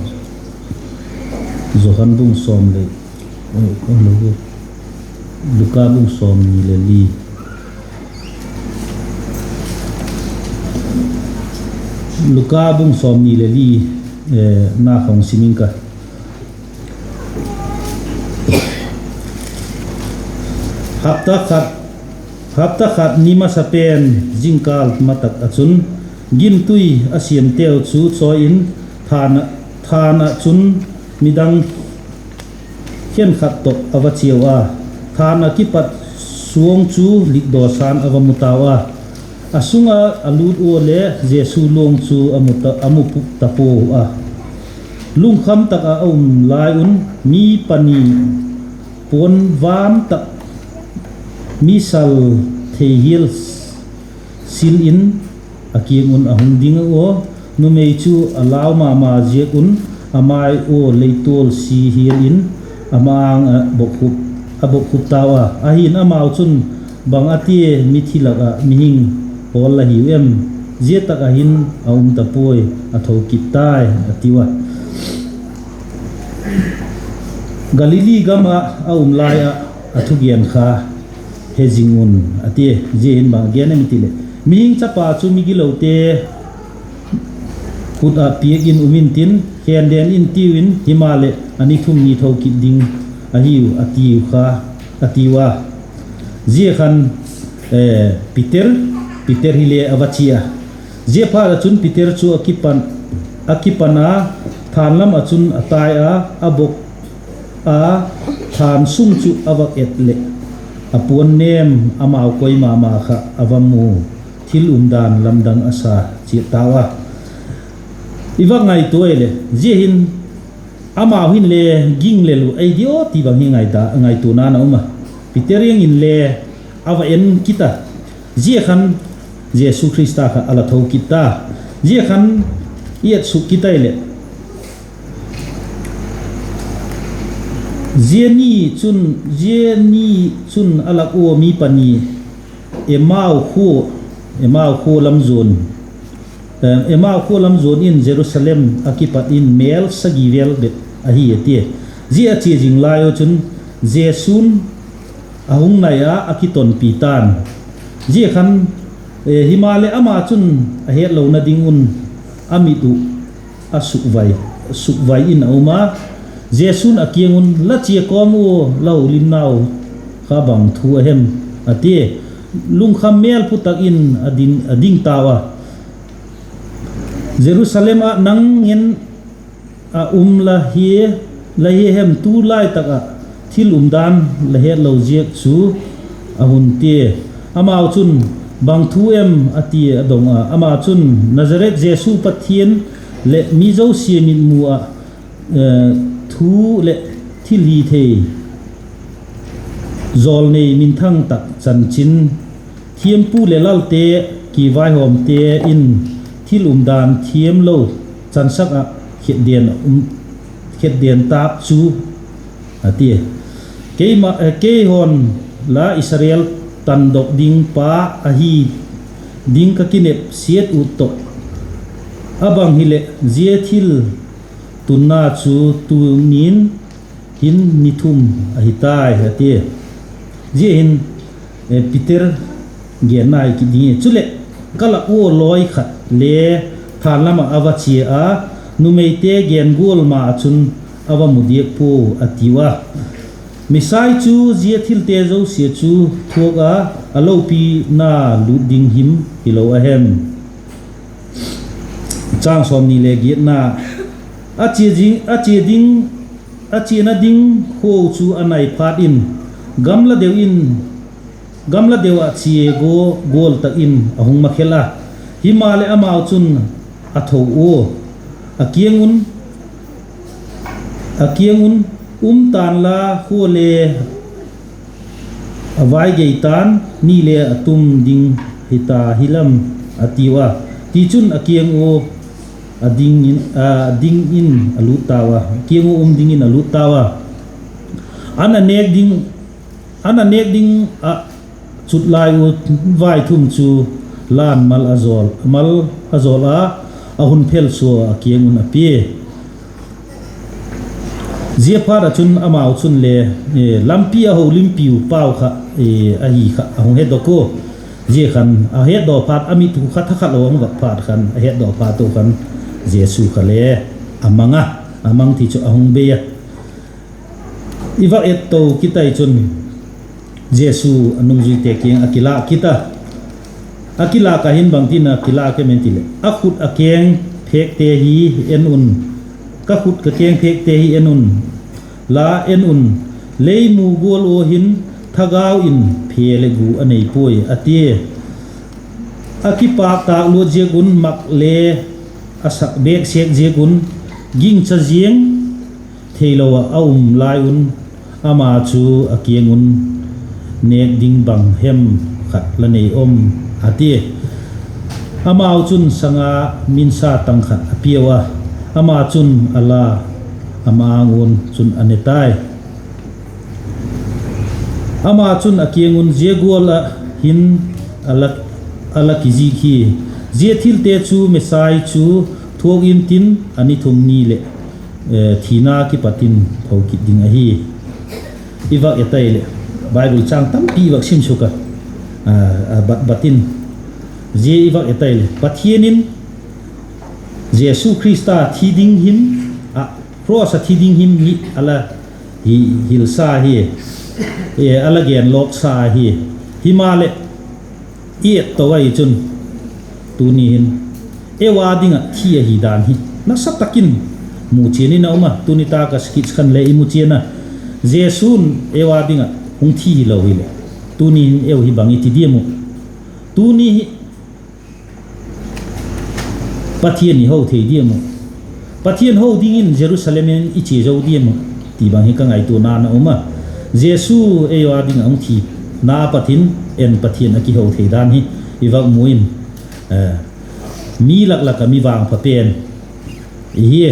Johan bung sawm le, Luka bung sawmni le li. Luka bung sawmni le li, na kha hung sim ing ka. Hapta khat, hapta khat ni masa pen zingkâl ma tak ah chun, gimtui a siamteu chu chawi in, thân ah, thân ah chun midang khenkhat tawh a va chiau a. Thân ah kipat suang chu likdaw sa'n a va mu tau a. A sung ah a lût ua le Jesu luang chu a mu ta, a mu puk ta puau a. Lungkham tak ah a um lai un mi pani puan vâm tak, mi sal thei hial sil in a kiang un a hung ding ua, numei chu a lau ma ma ziak un a mai ua leitual si hial in a ma-âng ah a bokkhup tau a. Ahi'n amau chun, Bang a tia mithi lak ah mihing hawl la hiu em? Zia tak ah hin a um ta puai, a tho kit tai, a tiu a. Galili gam ah a um lai ah a thugen kha he zing un, a tia. Zia hin bang a gen em i ti leh, Mihing Chapa chu migilote khut ah piak in um intin, khen den in tiu in, himaleh a ni thum ni tho kit ding ahiu, a tiu kha, a tiu a. Zia khan Peter, Peter hile a va chia a. Ziaphat ah chun Peter chu a kipan, a kipan a, thân lam ah chun a tai a, a bok a, thân sung chu a va et leh, a puan nêm amau koi ma ma kha a va mu, thil umdan lamdang a sa chiat tau a. I va ngaitua leh, zia hin amau hinle ging lel uh ei diam ti bang hi ngaituana'n a um a. Peter ziang inle a va en kit a. Zia khan Jesu Khrista kha a la tho kit ta. Zia khan i et suk kit ai leh, zia ni chun, zia ni chun a lak ua mi pani Emau khua, Emau khua lam zuan, Emau khua lam zuan in Jerusalem ah kipat in mêl sagi vêl bep ahi, a tia. Zia a chia zing lai u chun Jesu'n a hung nai a, a kitonpi ta'n. Zia khan, himaleh ama chun a hetlona ding un a mit uh a sukvai, sukvai in a um a. Jesu'n a kiang un, La chia kawm ua, la holimnau kha bang thu a hem? a tia. Lungkham mêl phu tak in a ding, a ding tau a. Jerusalem ah nang ngen a um la hi, la hi hem, tu lai tak ah thil umdan la hetlo ziak chu, a hun tia. Amau chun, Bang thu em? a ti a dong a. Ama chun, Nazareth Jesu Pathian leh mi zosia mitmu ah thu leh thilhithei, jawlnei minthang tak chanchin, thiampu leh lalte kivaihawmte in thil umdan thiamlo chansak ah khetden tâk chu, a tia. Keima, keihaw'n la Israel tandok ding pa ahi ding ka kinepsiat uh tawh, a bang hileh zia thil tunna chu tuni'n hin ni thum ahi tai, a tia. Zia hin Peter genna hi kit ding hi. Chuleh, ka lak ua lawi khat le thân lam ah a va chia a, numeite gen gual ma ah chun a va mu diak puau, a tiu a. Messia chu zia thilte zosia chu thuak a, a lopina lût ding him hilo a hem? A chiana ding khua chu a nai phat in, gamla deu ah chia gual tak in a hung makhel a. Himaleh, amau chun a tho ua, a kiang un, a kiang un, Um ta'n la, khua le a vai gei ta'n, ni le a tum ding hita hilam, a tiu a. Tichun, a kiang ua ding in, a ding in a lût tau a, a kiang ua um dingin a lût tau a. An a nêk ding, an a nêk ding ah chut lai ua vaithum chu la'n mal a zawl, mal a zawl a, a hun phelsua a kiang un a pia. Ziaphat ah chun amau chun le, eh, lampi a holimpiu pau kha, eh, ahi kha a hung hetdok ua. Zia khan a hetdaw phat, a mit uh kha thakhat lo a hung vak phat khan, a hetdaw phat uh khan Jesu kha le a mang a, a mang ti chu a hung bei a. I vak et to kit ai chun, Jesu a nungzuite kiang a kilâk kit a. A kilâk ah hin bangtin a kilâk em i ti leh, A khut a keng phêkte hi en un, ka khut ka keng phêkte hi en un la, en un, lei mu gual ua hin thagau in phe leh gu a nei puai, a tia. A kipâk tâk luat ziak un, mak le a sak bêk sek ziak un, gingcha ziang theilo ah a um lai un, ama chu a kiang un, Nêk ding bang hem khat la nei em? a tia. Amau chun sanga minsa tang khat a piau a, ama chun a la, a ma-âng un chun a ne tai. Ama chun a kiang un, Zia gual ah hin a la, a la kizik hi. Zia thilte chu Messia chu thuak intin, a ni thum ni leh, eh, thina kipat in tho kit ding ahi. I vak et ai leh, Bible châng tampi i vak sim suk a, a, a bat bat in, zia i vak et ai leh, Pathian in Jesu Khrista thi ding hin, a, cross ah thi ding hin mi a la hi, hilsa hi, e, a la genlawksa hi. Himaleh, i et to ai chun, tuni hin, eu â ding ah thi ahi dan hi nasa tak in muchian in a um a, tuni tak ah skit khan le i muchian a, Jesu'n eu â ding ah hung thi hilo hileh, tuni hin eu hi bang i ti diam uh? Tuni hi Pathian i ho thei diam uh? Pathian ho dingin Jerusalem in i chia zo diam uh? Ti bang hi ka ngaituana'n a um a. Jesu ei â ding a hung thina pat in en Pathian a kiho thei dan hi i vak mu in, eh, mi lak lak ah mi vangpha pen i hi.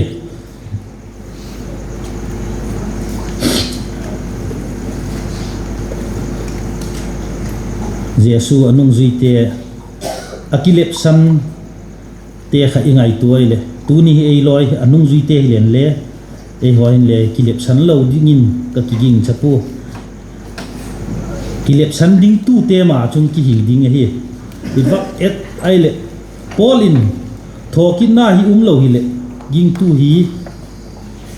Jesu a nungzuite a kilepsante kha i ngaitua ai leh, tuni hi ei lawi a nungzuite hi lenle, eihaw hinle kilepsan lo dingin ka kigingcha pua. Kilepsan dingtute ma chung kihi ding ahi. I vak et ai leh, Paul in, Thawkitna hi um lo hileh, gingtu hi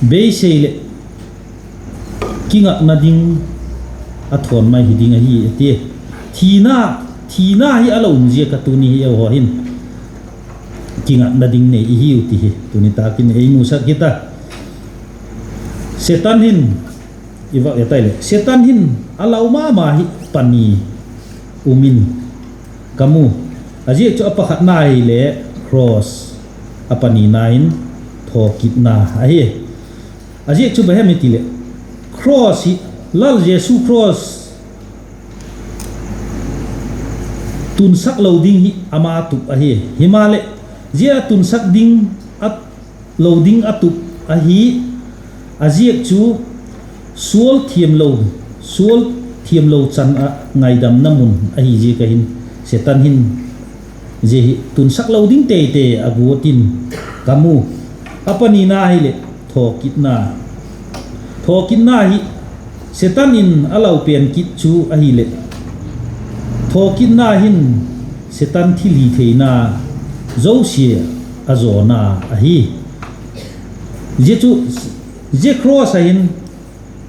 beisei leh kingakna ding a thawn mai hi ding ahi, a ti. Thina, thina hi a la um ziak a tuni hi eihaw hin kingakna ding nei i hiu ti hi tuni tak in ei musak kit a. Setan hin, i vak et ai leh, Setan hin a lau ma ma hi pani um in ka mu. A ziak chu a pakhatna hile cross, a panina in thawkitna ahi. A ziak chu bang hem i ti leh, cross hi, Lal Jesu cross tunsak lo ding hi ama tup ahi. Himaleh, zia tunsak ding a, lo ding a tup ahi. A ziak chu sual thiamlo, sual thiamlo chan ah ngaidamna mun ahi ziak a hin, Setan hin zia hi tunsak lo ding teitei a guat in ka mu. A panina hileh thawkitna. Thawkitna hi Setan in a lau pen kit chu ahileh, thawkitna hin Setan thilhitheina zosia a zawna ahi. Zia chu, zia cross ah hin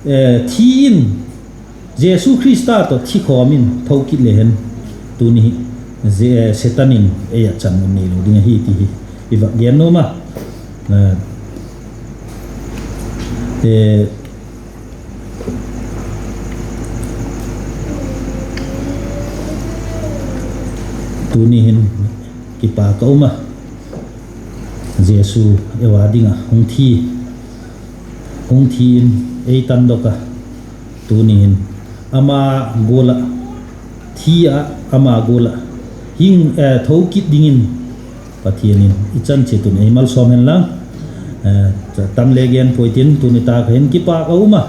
thi in, Jesu Khrista tawh thi khawm in tho kit le hen, tuni hi Setan in ei ah chan neilo ding ahi ti hi i vak gen nuam a. Tuni hin kipak ka um a, Jesu ei â ding ah hung thi in ei tandok a, tuni hin ama gual ah, thi ah ama gual ah hing, tho kit dingin Pathian in i chan chiat un ei malsawm hen lang. Tam le gen puai tin, tuni tak hin kipak ka um a,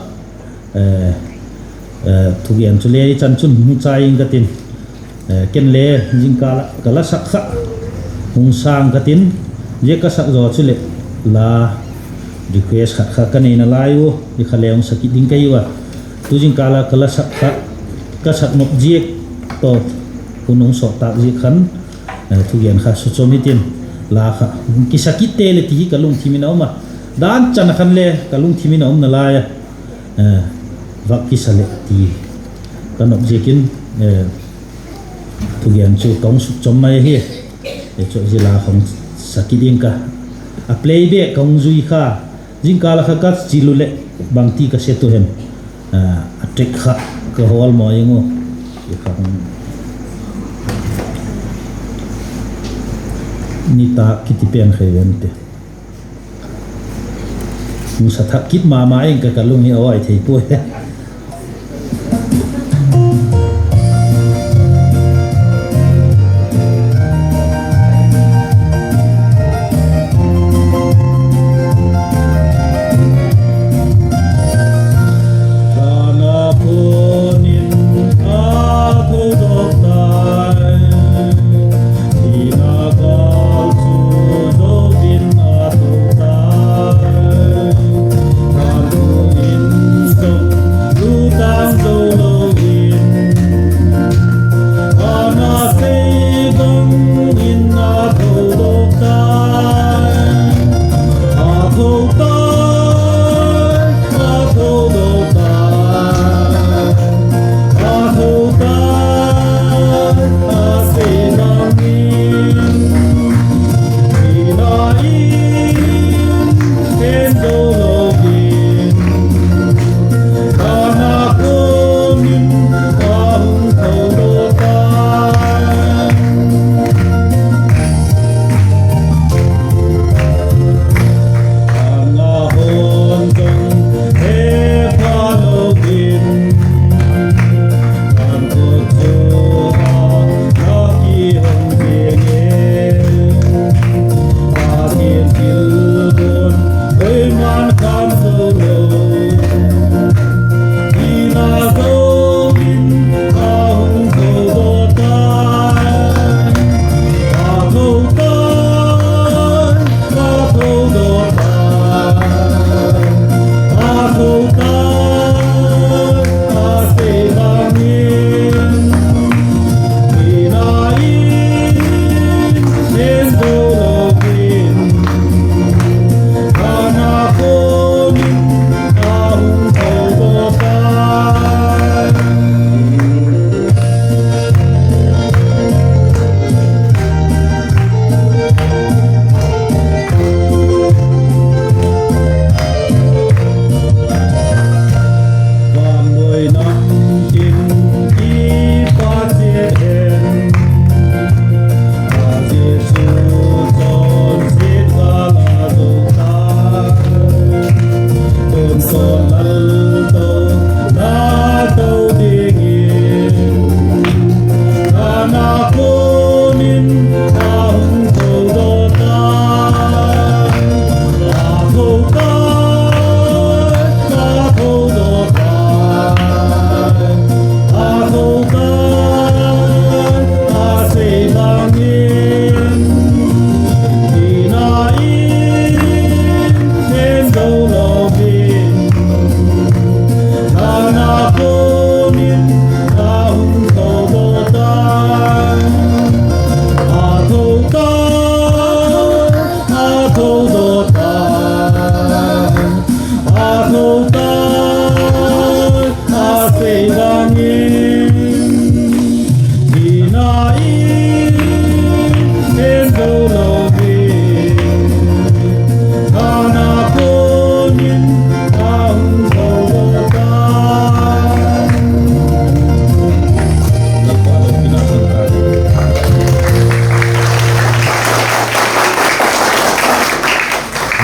thugen chule i chan chun hung chai ing ka tin, ken le zingkâl ah ka la sak kha hung sâng ka tin, zia ka sak zaw chuleh la request khat kha ka nei nalai u, i kha le hung sa kit ding ka hiu a. Tu zingkâl ah ka la sak kha, ka sak nop ziak tawh hun hung sawt tâk ziak khan, thugen kha suchom hitin, la kha kisa kit te leh ti hi ka lungthim in a um a, dan chan a khan le ka lungthim in a um nalai a, vak kisa leh ti ka nop ziakin, thugen chu ka hung sukchom mai ahi. Chu zia la kha hung sa kit ding ka, a playback ka hung zui kha, zingkâl ah kha ka chil u leh bangti ka set u hem, a track kha ka hawl mawi ing u, kha nitâk kiti pen kha i en ti, hung sa thak kit ma ma ing ka, ka lung hi a âi thei puai. Ka na puan in a tho dawk tai, thina kâl chu zo in a tho tai, ka puan in sawm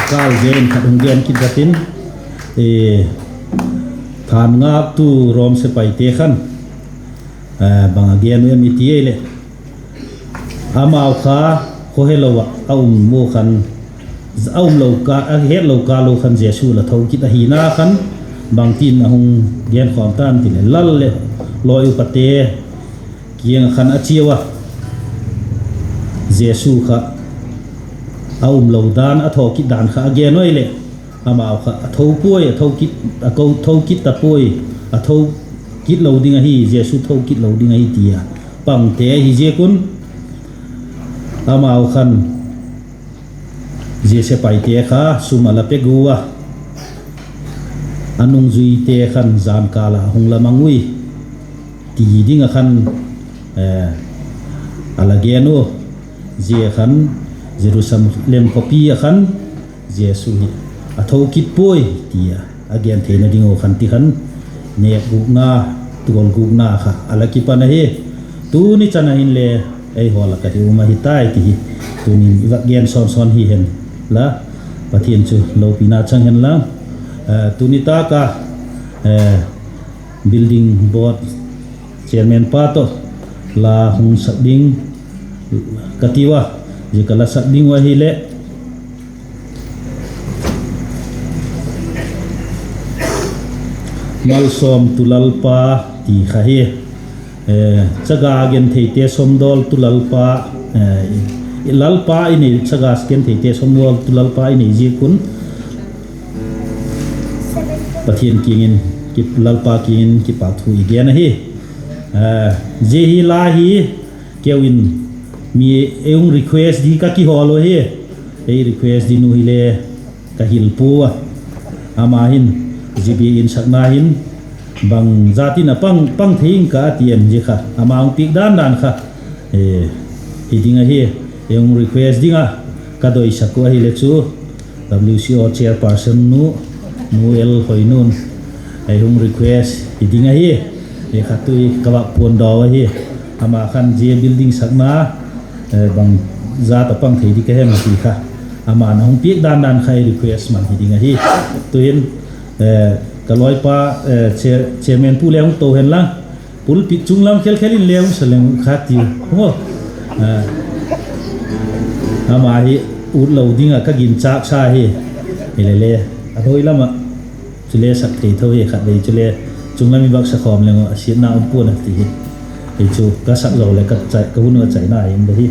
Kâl gen khat hung gen kit ka tin, thangaktu Rom sepaite khan bang a gen uh em i ti ahileh, amau kha khawhelo ah a um u khan, a um lo ka, a hetlo kâl u khan Jesu la tho kit ahina khan, bangtin a hung genkhawm ta'n ti leh, lal leh lawi upate kiang ah khan a chiau a, Jesu kha a um lo dan, a tho kit dan kha a gen ua leh, amau kha a tho puai, a tho kit, a tho kit ta puai, a tho kit lo ding ahi, Jesu tho kit lo ding ahi ti a pangte ahi ziak un, amau khan zia sepaite kha sum a la pe gua a, a nungzuite khan jan kâl ah hung la mang ui ti ding ah khan a la gen u. Zia khan Jerusalem khawpi ah khan Jesu hi a tho kit puai ti a, a gen theina ding uh khan ti khan, nêkgûkna, tualgûkna kha a la kipan ahi. Tuni chan a hinle eihaw lak ah hi um ahi tai ti hi tuni'n i vak gen sawn sawn hi hen la, Pathian chu lopina chang hen lang. Tuni tâk a building board chairman pa tawh la hung sak ding ka tiu a, zia ka la sak ding uh ahileh, Malsawmtu Lalpa ti kha hi, chaga gentheite sawmdawltu Lalpa, Lalpa i nei, chaga gentheite sawmdawltu Lalpa i nei ziak un Pathian kiang in, Lalpa kiang in kipâkthu i gen ahi. Zia hi la hi keu in mi ei hung request di ka kihawl u hi, ei request ding uh hile ka hil pua a. Ama hin, zia biakin sakna hin bang zat in a pang, pang thei ing ka a ti em zia kha, ama hung piak dan dan kha hi ding ahi. Ei hung request ding a ka doisak uh ahile chu W C O chairperson nu, Nu L Hoinun, ei hung request hi ding ahi. Hi kha tu hi ka vak puandaw ahi. Ama khan zia building sakna bang zat a pang thei di ka hem ti kha, ama'n a hung piak dan dan kha ei request man hi ding ahi. Tu'hin ka lawipa, chairman pu le hung to hen lang, pulpit chung lam khel khel in le hung sa leng kha ti u. Ama hi ut lo ding ah ka ginchâk sa hi. Hile le, a hoi lam ah chule sak thei tho hi, khatvei chule chung lam i vak sa khawm leng uh a siatna um pua'n a ti hi. Hi chu ka sak zo leh ka hun a chaina hi um de hi.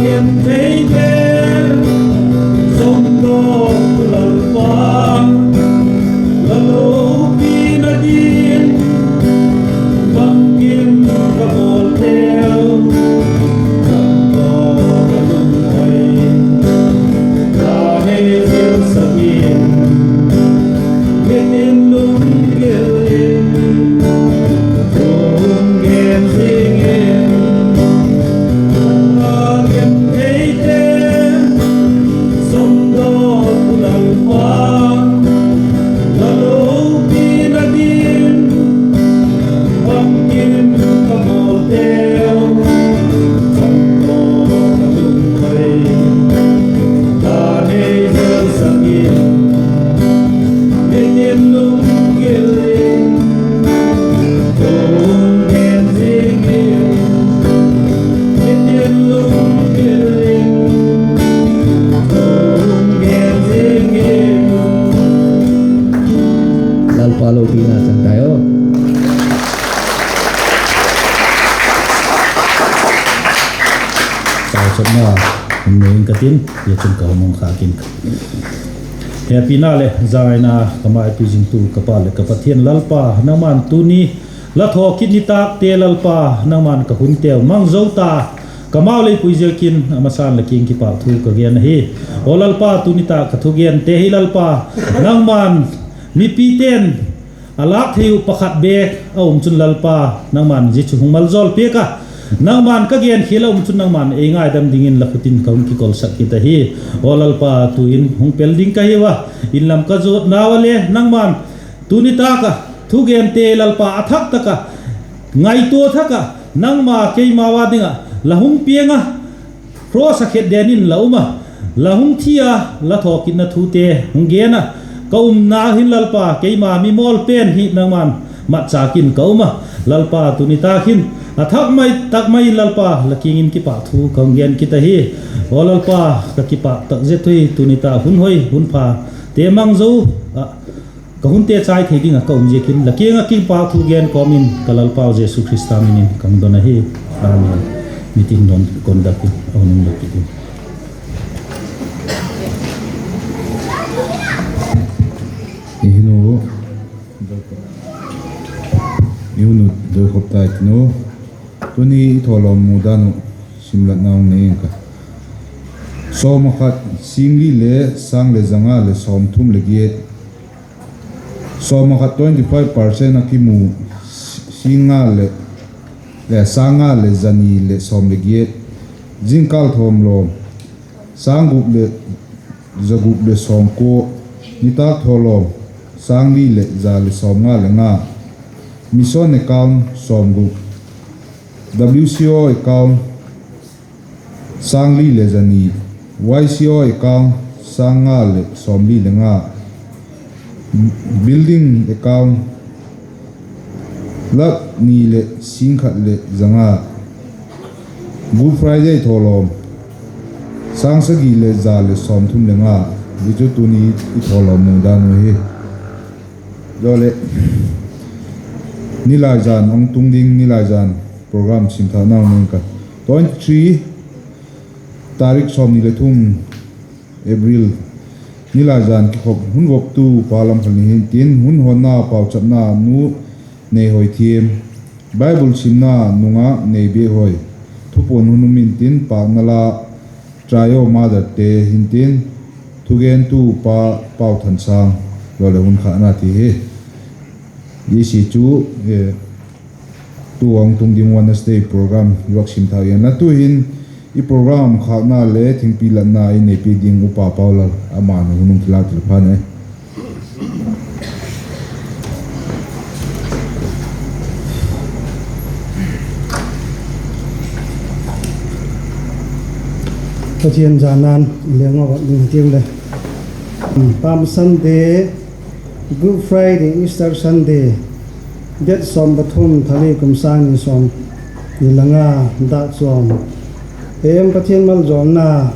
Gentheite, sawmdawk Lalpa, la lopina ding, bangkim ka bawlteu, sawmdawk ka lunghoi, ka hei zilsak in, mitin lunggil in, thu hung gen zing in, a gentheite, sawmdawk Lalpa, la lopina ding, bangkim ka bawlteu, sawmdawk ka lunghoi, ka hei zilsak in, mitin lunggil in, thu hung gen zing in, mitin lunggil in, thu hung gen zing in. Lalpa lopina chang tai aw. Pauchapna hun nei ing ka tin, zia chun ka hun hung khâk ing ka. Hepina leh zaina ka maipi zingtu ka Pa leh ka Pathian Lalpa, nangma'n tuni la thawkit nitâkte Lalpa, nangma'n ka hunteu mang zo ta, ka mau lei pui ziakin a masa'n la kiang kipâk thu ka gen ahi. Aw Lalpa, tu nitâk ka thugente hi Lalpa, nangma'n mipite'n a lâk thei uh pakhat bêk a um chun Lalpa, nangma'n zia chu hung maljawl piak a, nangma'n ka genkhial a um chun nangma'n ei ngaidam dingin la khut in ka hung kikolsak kit ahi. Aw Lalpa, tu'in hung pel ding ka hiu a, inlam ka zuatnau a le nangma'n tu nitâk a thugente Lalpa, a thak tak a, ngaitua thak ah nangma keima â ding ah la hung piang a, cross a khetden in la um a, la hung thi a, la thawkitna thute hung gen a, ka umna hin Lalpa, keima mimawl pen hi nangma'n matchâk in ka um a, Lalpa, tu nitâk hin a thak mai tak mai in Lalpa, la kiang in kipâk thu ka hung gen kit ahi. Aw Lalpa, ka kipâk tak zet uh hi tu nitâk hun hoi hun phate mang zo ah ka hunte chai thei ding ah ka um ziakin la kiang ah kipâk thu gen kawm in ka Lalpau Jesu Khrista min in ka hung don ahi. Amen. Mitin don conduct in a hun um lo kit in. I hinu, i hunu doi khop tai tinu. Tuni i thawlawm mu dan uh simlatna hung nei ing ka. Sawm a khat, sîng li leh sâng leh za nga leh sawmthum leh giat. Sawm a khat twenty five percent a kimu, sîng nga leh, sâng nga leh za ni leh sawm leh giat. Zingkâl thawm lawm, sâng guk leh za guk leh sawmkua. Nitâk thawlawm, sâng li leh za leh sawmnga leh nga. Mission account sawmguk, WCO account sâng li leh za ni, YCO account sâng nga leh sawmli leh nga. Building account lak ni leh sîng khat leh za nga. Good Friday thawlawm, sâng sagi leh za leh sawmthum leh nga. Zia chu tuni i thawlawm mu dan uh hi. Zia leh, nilaizan hung tung ding, nilaizan program simthâkna hung nei ing ka. Twenty three tarik sawmni leh thum April, nilaizan kikhop, hun voptu pa Lamkhalnei hintin, hun honna pauchapna Nu Neihoithiam, Bible simna nungak Neibehoi, thupuan hun um intin, pâkna la Trio Motherte hintin, thugentu pa Pauthansâng, zia leh hun khâkna ti hi. Zia chu, tu hung tung ding Wednesday program i vak simthâk inla, tu'hin i program khâkna leh thingpi latna ei neipi ding Upa Paulal, ama'n hun hung kilâk ti la phan e. Pathian zana'n leng a vak ding tiang le, Palm Sunday, Good Friday, Easter Sunday, date sawm pathum, thali, kum sâng ni sawmni le nga, dâk chuam. Em, Pathian maljawlna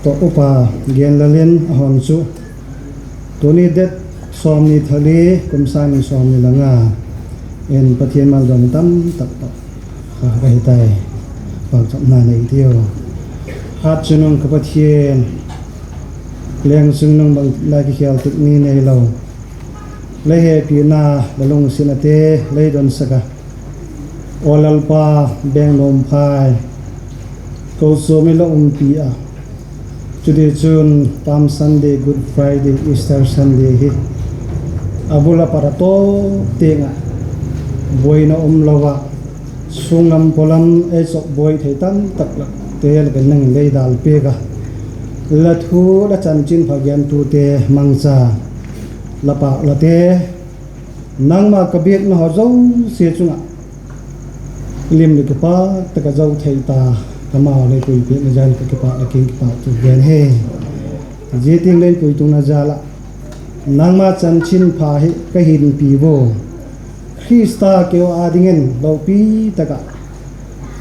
tawh Upa Genlal in a hon chu, tuni date sawmni, thali, kum sâng ni sawmni le nga in Pathian maljawlna tamtak tawh kha ka hi tai. pauchapna nei tiu. Hat chungnung ka Pathian, leng chungnung bang lai kikhel tik ni neilo, la hepina, la lungsiatnate lei donsak a, aw Lalpa, Bengnuamphai kochuam i la umpi a, chutichun Palm Sunday, Good Friday, Easter Sunday hi a bul a pat a tawp tiang ah buaina umlo ah, sunglam pawlam ei chawk buai thei tamtak lakte lak in nang in lei dal piak a, la thu, la chanchinpha gentute mangcha, la pâk late, nangma ka biakna haw zosia chung ah lim leh kipâk tak a zo thei ta, ka mau lei puipiakna jal ka kipâk leh kiang kipâk thu gen hi. Zia tiang lei puitungna jal ah nangma chanchinpha hi ka hinpi ua, Khrista keu â dingin lopi tak ah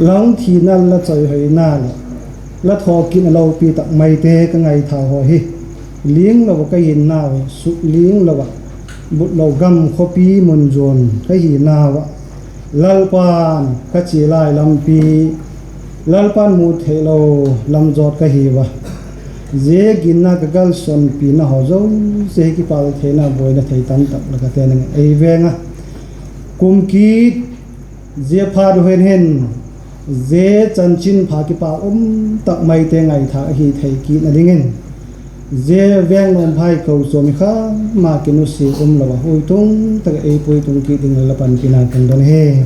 la hung thina, la chawihoina leh la thawkitna lopi tak maite ka ngaitha haw hi, linglo ah ka hinnau hi suk linglo ah, butlo gam khawpi mun zuan ka hinau ah, Lalpa'n ka chia lai lampi, Lalpa'n mu theilo lam zawt ka hiu a, zia ginna ka galsonpina haw zosia hi kipâk theina buaina thei tamtak lak a te nang ei veng a, kum kit zia phat uh hin hin, zia chanchinpha kipâk um tak maite ngaitha ahi thei kitna dingin, zia Bengnuamphai kochuam hi kha ma kinusia umlo ah, huitung tak ah ei puitung kit ding la panpina kan don hi.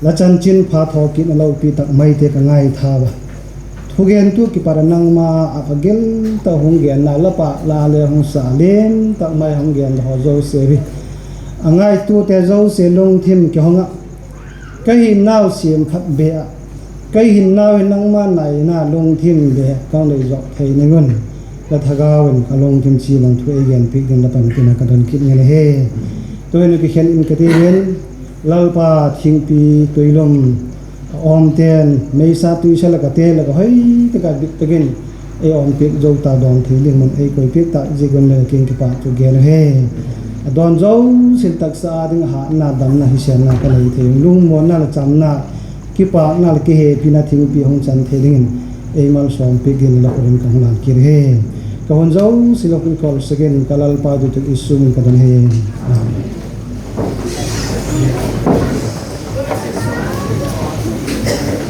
La chanchinpha thawkitna lopi tak maite ka ngaitha ua, thugentu kipat a nangma a va gil tak hung genna, la pâk la le hung sa lian tak mai hung genna haw zosia hi, a ngaitute zosia lungthim kihong ah, ka hinnau siamphat be ah, ka hinnau hi nangma naina lungthim be ka hung lei zawk thei ning un, la thagau in ka lungthim chia bang thu ei genpiak ding la panpina ka don kit ngen ahi. Tu'hin a kikhen in ka ti in, Lalpa, thingpi tuilum a awmte'n meisa tuisa lak a te lak a hoi tak a bit tak in ei awmpiak zo ta dawn thei ding mun ei koipiak tak ziak un le la kiang kipâk thu gen uhi. A dawn zosia taksa â ding a hatna, damna, hisênna ka nei thei, lungmuanna leh chamna, kipâkna leh kihepina thingpi hung chan thei dingin ei malsawmpiak dingin la khut in ka hung lân kit hi. Ka hun zosia la khut in kawlsak in ka Lalpa doi tak Jesu min in ka don hi. Amen.